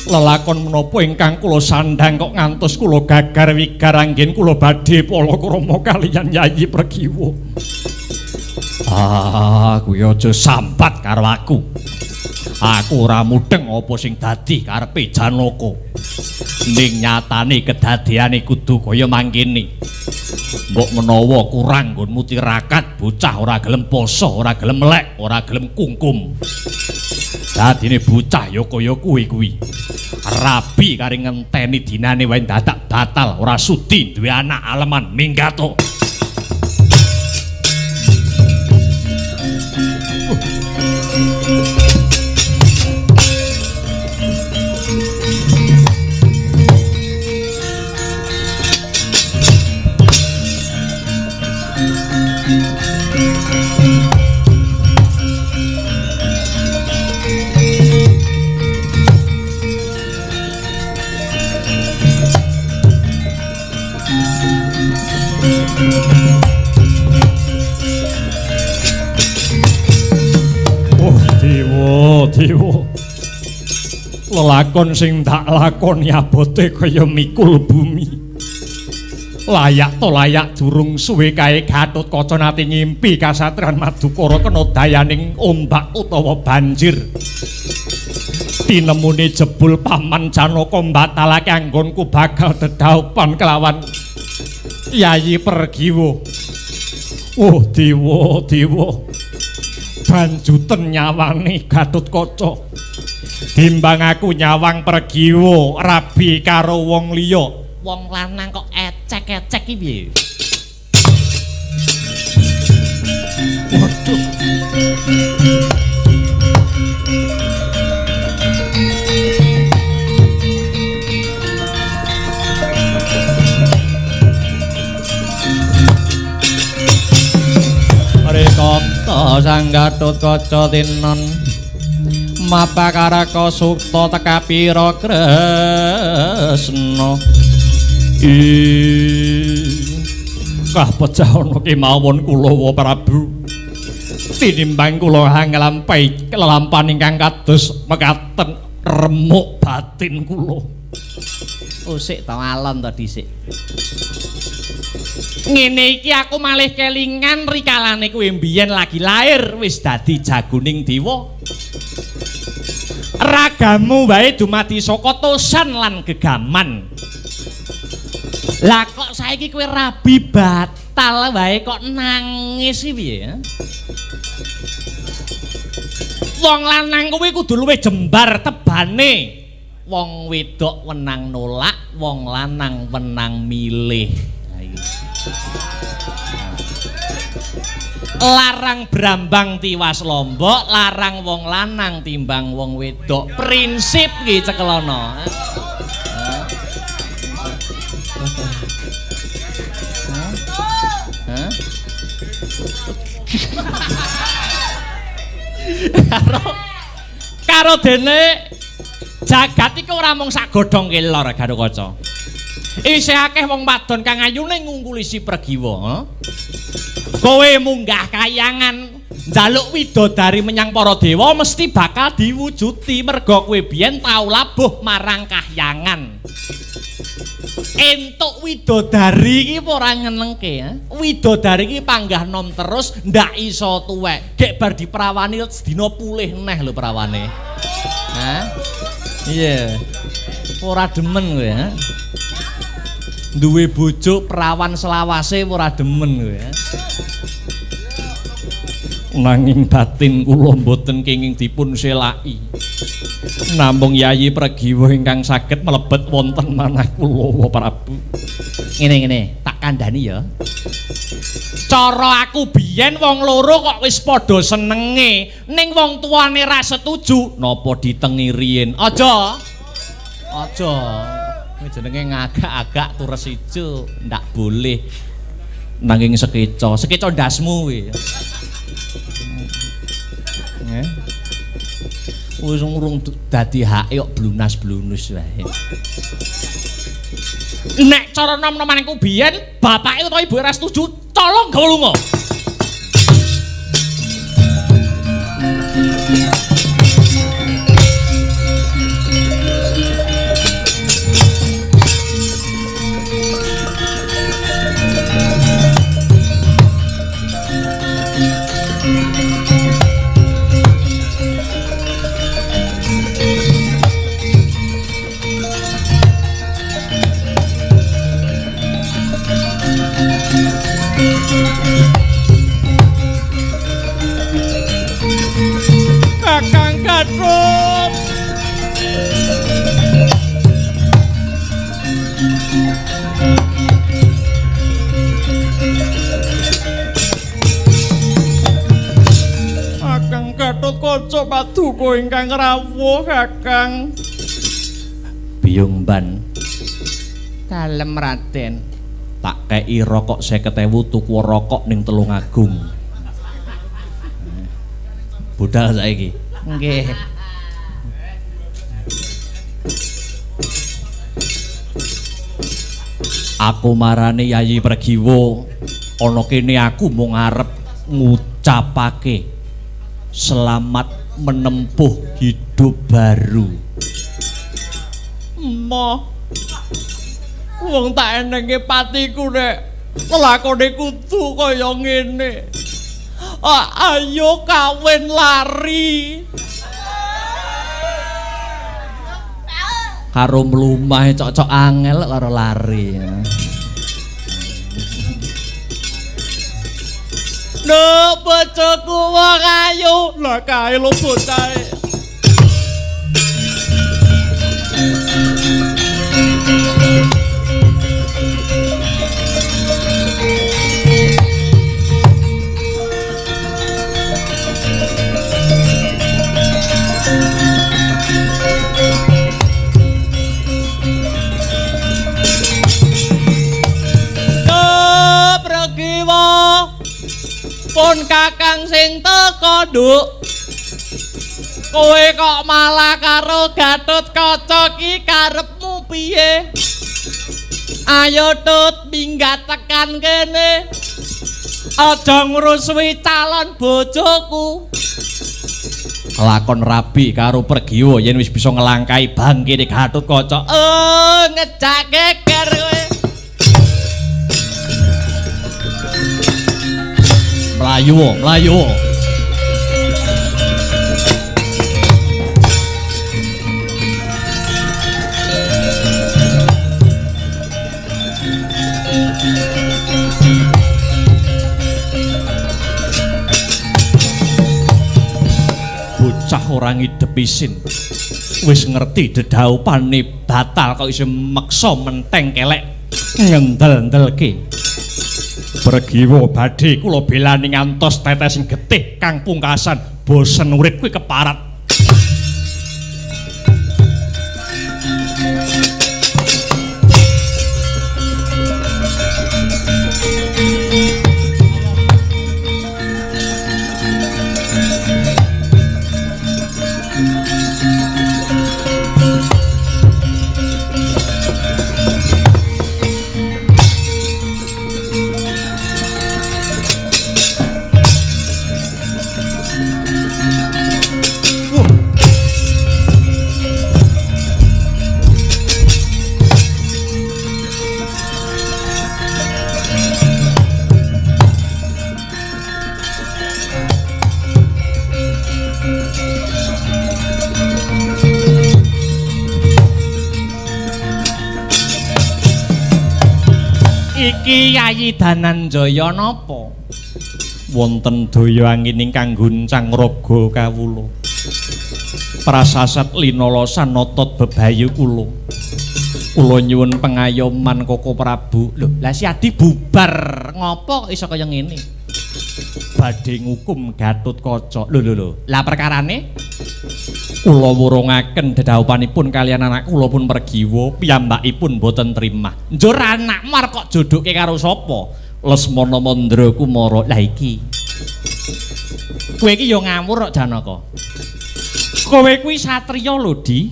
lelakon menapa ingkang kula sandhang kok ngantos kula gagar wigar anggen kula badhe palakrama kaliyan Yayi Pregiwa. Ah, kuwi aja sambat karo aku. Aku ora mudheng apa sing dadi karepe Janaka. Ning nyatane kedadeane kudu kaya mangkene. Mbok menawa kurang nggonmu tirakat, bocah ora gelem poso, ora gelem melek, ora gelem kungkum. Dadine bocah ya kaya kuwi-kuwi. Rabi kari ngenteni dinane wae dadak batal, ora sudi duwe anak aleman minggato. Dewa, lelakon sing tak lakoni abote kaya mikul bumi. Layak to layak durung suwe kae Gatotkaca nate ngimpi kasatriyan Madukara kena dayaning ombak utawa banjir. Tinemune jebul Paman Janaka mbatalake anggonku bakal dedhaupan kelawan Yayi Pregiwa. Oh dewa, dewa. Banjuten nyawane Gatotkaca. Timbang aku nyawang Pregiwa rabi karo wong liya. Wong lanang kok ecek-ecek iki piye? Waduh. Rekata Sang Gatotkaca tinon mapakaraka sukta tekapira Kresna. Kah pecah ana kemawon kula wa Prabu. Tinimbang kula nglampahi lelampahan ingkang kados mekaten remuk batin kula. Usik to alon to dhisik. Ngene iki aku malih kelingan rikalane kowe mbiyen lagi lair wis dadi jagoning dewa. Ragamu wae dumadi saka tosan lan gegaman. Lah kok saiki kowe rabi batal wae kok nangis iki piye? Wong lanang kuwi kudu luwih jembar tebane. Wong wedok wenang nolak, wong lanang wenang milih. Larang brambang tiwas lombok, larang wong lanang timbang wong wedok. Prinsip ki cekelono. Karo dene jagat iku ora mung sak godhong kelor Gatotkaca. Isih akeh wong wadon kang ayune ngungkuli si Pregiwa. Kowe munggah kayangan njaluk widodari menyang para dewa mesti bakal diwujuti merga kowe biyen tau labuh marang kahyangan. Entuk widodari iki ora nyenengke, Widodari iki panggah nom terus ndak iso tuwek. Gek bar diperawani sedina pulih neh lho perawane. Hah? Iya. Ora demen kowe, ha? Duwe bojo perawan selawase ora demen kowe, ha? Nanging batin kula mboten kenging dipun selaki. Namung Yayi Pregiwa ingkang saged mlebet wonten manah kula, Prabu. Ngene-ngene, tak kandhani ya. Cara aku biyen wong loro kok wis padha senenge, ning wong tuane ra setuju, napa ditengi riyin? Aja. Aja. Kuwi jenenge ngagak-agak tures ijo, ndak boleh. Nanging sekeca, sekeca ndasmu kuwi. Wis urung dadi hake kok blunas-blunus wae. Nek cara nom-nomanku biyen, bapake utawa ibuke ra setuju, colong gawe lunga. Kakang Gatot. Kakang Gatot Kaca paduka ingkang rawuh, Kakang. Biyung Ban. Dalem Raden. Tak kei rokok 50.000 tuku rokok ning Tulungagung. Budal saiki. Nggih. Aku marani Yayi Pregiwa, ana kene aku mung arep ngucapake selamat menempuh hidup baru. Emoh. Wong tak enenge patiku nek lelakone kudu kaya ngene. Ayo kawin lari. Karo mlumah cocok angel karo lari. Lho bojoku wong ayu, lha kae lho bocahe. Pun kakang sing teka, Nduk. Kowe kok malah karo Gatot Kaca ki karepmu piye? Ayo Tut minggat tekan kene. Aja ngrusuhi calon bojoku. Lakon rabi karo Pregiwa yen wis bisa ngelangkai bangkite Gatot Kaca. Oh, ngejak geger kowe. Mlayu, mlayu. Bocah ora ngidep isin. Wis ngerti dedaupane batal kok isih meksa menteng kelek ngendel-endelke. Pregiwa badhe kula belani ngantos tetesing getih kang pungkasan bosen urip kuwi keparat. Iki Yayi Dananjaya napa? Wonten daya angin ingkang guncang raga kawula. Prasasat linolosan otot bebayu kula. Kula nyuwun pengayoman Koko Prabu. Lho, lah si Adi bubar ngopo kok iso kaya ngene? Badhe ngukum Gatotkaca. Lho lho lho. Lah perkarane kula wurungaken dedhawupanipun kaliyan anak kula pun Pergiwa, piyambakipun boten trimah. Njur anakmu arep kok jodohke karo sapa? Lesmana Mandra Kumara. Lah iki. Kowe iki ya ngawur kok Janaka. Kowe kuwi satriya lho, Di.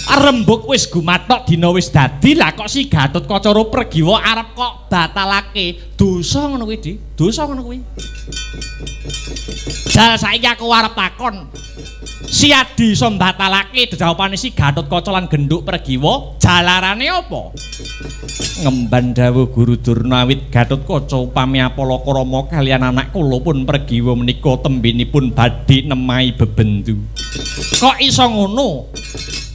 Rembug wis gumathok dina wis dadi, lah kok si Gatotkaca ro Pergiwa arep kok batalake. Dosa ngono kuwi, Di. Dosa ngono kuwi. Jal saiki aku arep takon. Si Adi iso mbatalake dedhawupane si Gatotkaca lan Gendhuk Pergiwa, jalarane apa? Ngemban dawuh Guru Durna awit Gatotkaca upami apalakrama kaliyan anak kula pun Pergiwa menika tembinipun badhe nemahi bebendu. Kok iso ngono?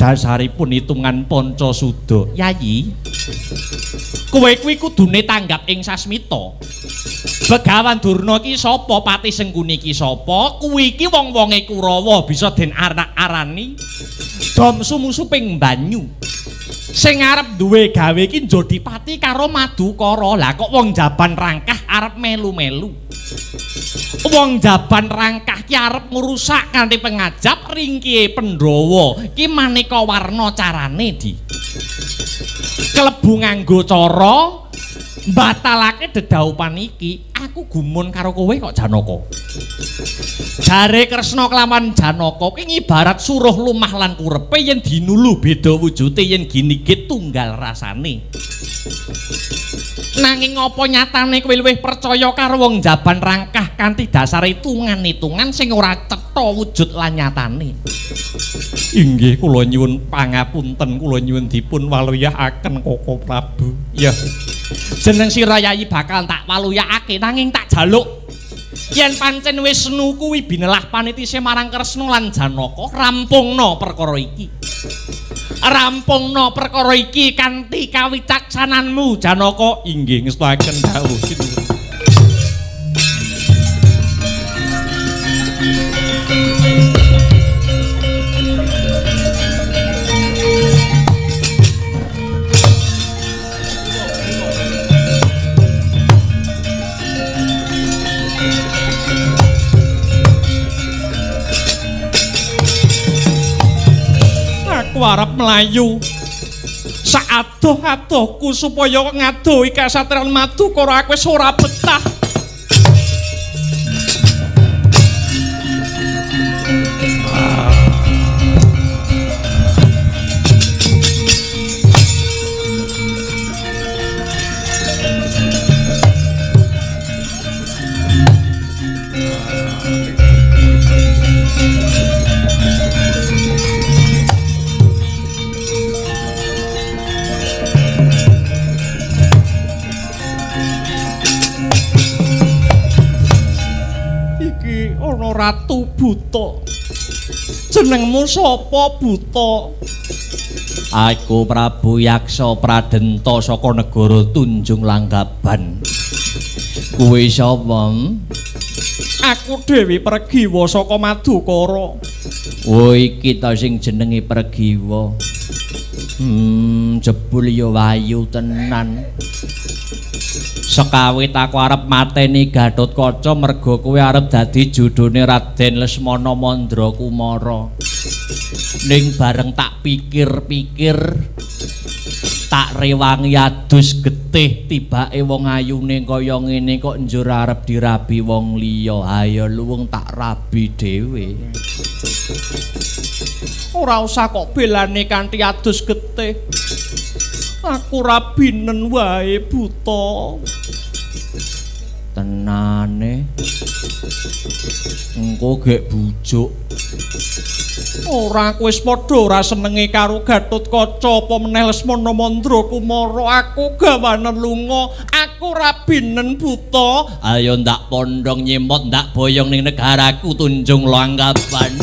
Dasaripun hitungan Pancasuda. Yayi, kowe kuwi kudune tanggap ing sasmita. Begawan Durna iki sapa? Pati Sengkuni iki sapa? Kuwi iki wong-wonge Kurawa bisa den arak-arani dom sumusuping banyu. Sing arep duwe gawe iki Jodipati karo Madukara. Lah kok wong Jaban Rangkah arep melu-melu? Wong Jaban Rangkah ki arep ngrusak kanthi pengajap ringkihe Pandhawa. Ki maneka warna carane, Di. Klebu nganggo cara mbatalake dedhawupan iki. Aku gumun karo kowe kok Janaka. Jare Kresna kelawan Janaka ki ngibarat suruh lumah lan kurepe yen dinulu beda wujude yen ginigit tunggal rasane. Nanging apa nyatane kowe luwih percaya karo wong Jaban Rangkah kanthi dasar hitungan-hitungan sing ora cetha wujud lan nyatane? Inggih kula nyuwun pangapunten, kula nyuwun dipun waluyahaken Koko Prabu. Ya. Jeneng sira Yayi bakal tak waluyakake nanging tak jaluk yen pancen wis nukuwi binelah panitise marang Kresna lan Janaka, rampungna perkara iki. Rampungna perkara iki kanthi kawicaksananmu Janaka. Inggih ngestuaken dawuh sinuwun. Aku arep mlayu saadoh-adohku supaya ngadohi kasatriyan Madukara, aku wis ora betah. Ratu Buta. Jenengmu sapa, Buta? Aku Prabu Yaksa Pradenta saka negara Tunjung Langgaban. Kuwi sapa? Aku Dewi Pergiwa saka Madukara. Oh, iki ta sing jenenge Pergiwa. Jebul ya wayu tenan. Sekawit aku arep mateni Gatotkaca merga kowe arep dadi jodhone Raden Lesmana Mandra Kumara. Ning bareng tak pikir-pikir, tak rewangi adus getih tibake wong ayune kaya ngene kok njur arep dirabi wong liya. Ayo luwung tak rabi dhewe. Ora usah kok belane kanthi adus getih. Aku rabinen wae, Buta. Tenane. Engko gek bujuk. Ora, aku wis padha ora senenge karo Gatotkaca apa meneh Lesmana Mandra Kumara. Aku gawanen lunga, aku rabinen, Buta. Ayo ndak pondhong nyemot ndak boyong ning negaraku Tunjung Langgaban.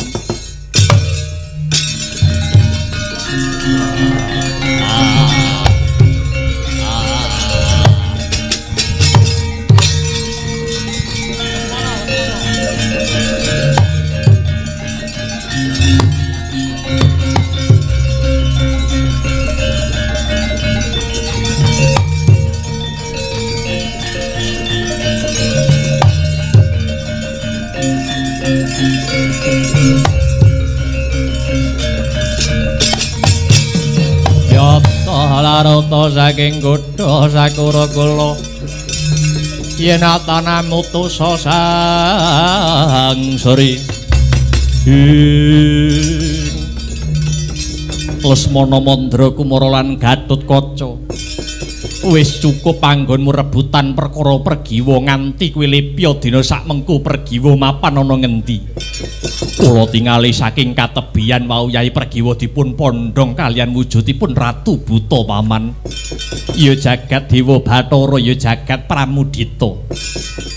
Barata saking kutha Sakurakula yen atana mutusa sang sri Lesmana Mandra Kumara lan Gatotkaca wis cukup panggonmu rebutan perkara Pregiwa nganti kowe lepya dina sakmengku Pregiwa mapan ana ngendi. Kula tingali saking katebian wau Yai Pregiwa dipun pondhong kalian wujudipun Ratu Buta paman. Ya jagat Dewa Bathara, ya jagat Pramudita.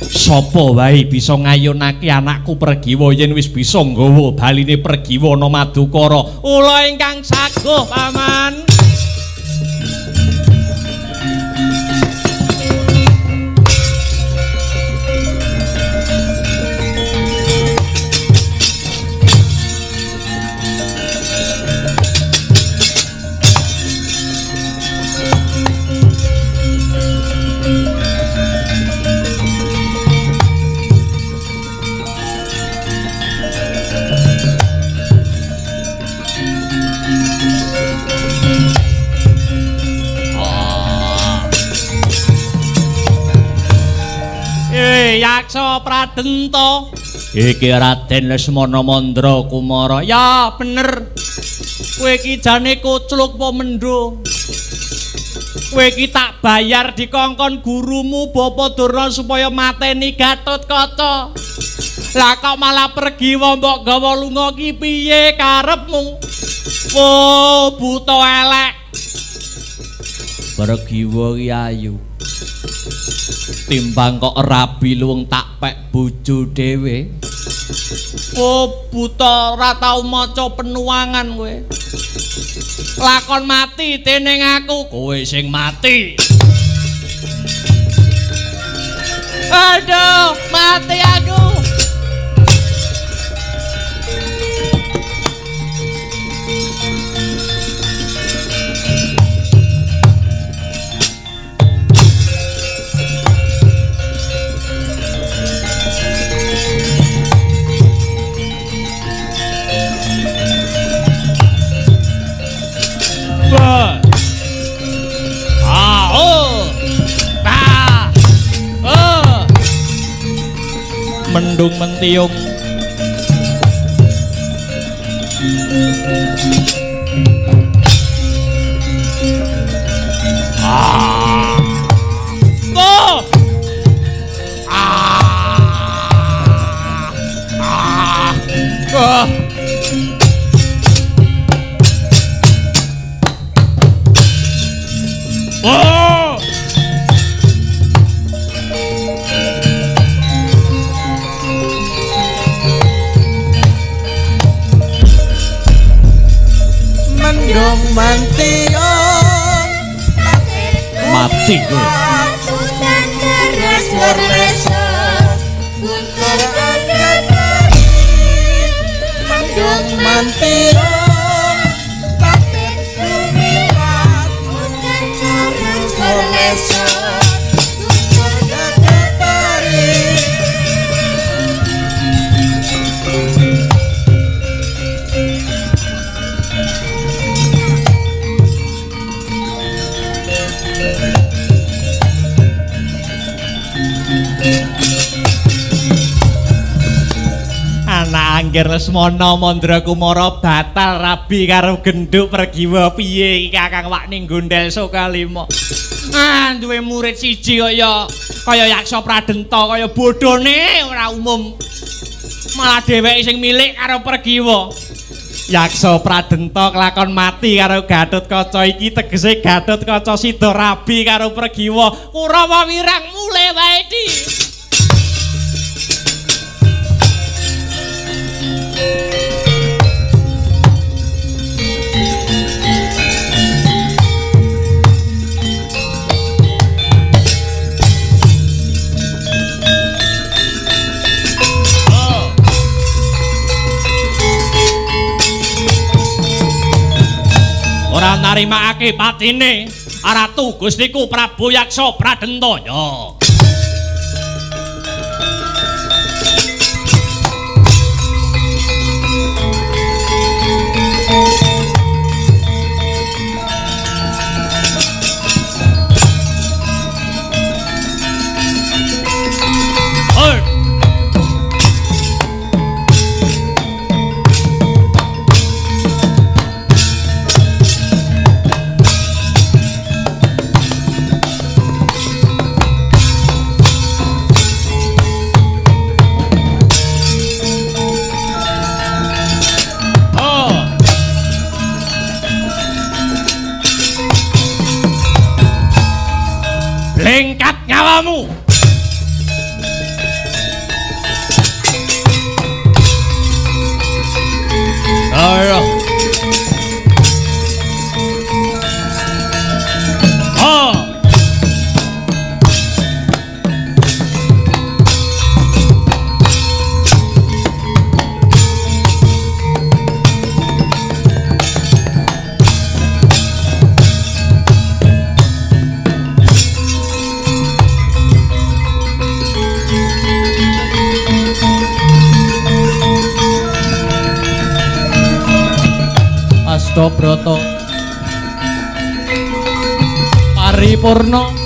Sapa wae bisa ngayunake anakku Pregiwa yen wis bisa nggawa baline Pregiwa ana Madukara. Kula ingkang saguh paman. Yaksa Pradenta iki Raden Lesmana Mandra Kumara. Ya bener, kowe iki jane kocluk apa mendho? Kowe iki tak bayar dikongkon gurumu Bapa Durna supaya mateni Gatotkaca. Lah kok malah Pregiwa mbok gawa lunga ki piye karepmu? Oh, buta elek. Pregiwa ki ayu. Timbang kok rabi luwung tak pek bojo dhewe. Oh, buta ora tau maca penuangan kowe. Lakon mati dening aku, kowe sing mati. Aduh, mati aku. Mendung mentiung. Ah. Oh. Ah. Ah. Ah. Oh. Mendung mentiung mati kowe. Mendung mentiung patit lumirat Anak Angger Lesmana Mandra Kumara batal rabi karo genduk Pregiwa piye iki Kakang Wakni gondel Sokalima. Ah, duwe murid siji kaya kaya Yaksa Pradenta kaya bodhone ora umum. Malah dheweke sing milik karo Pregiwa. Yaksa Pradenta kelakon mati karo Gatotkaca iki tegese Gatotkaca sida rabi karo Pregiwa. Kurawa wirang mulih wae iki. Ora narimakake patine Ratu Gustiku Prabu Yaksa Pradenta ya. Astabrata paripurna.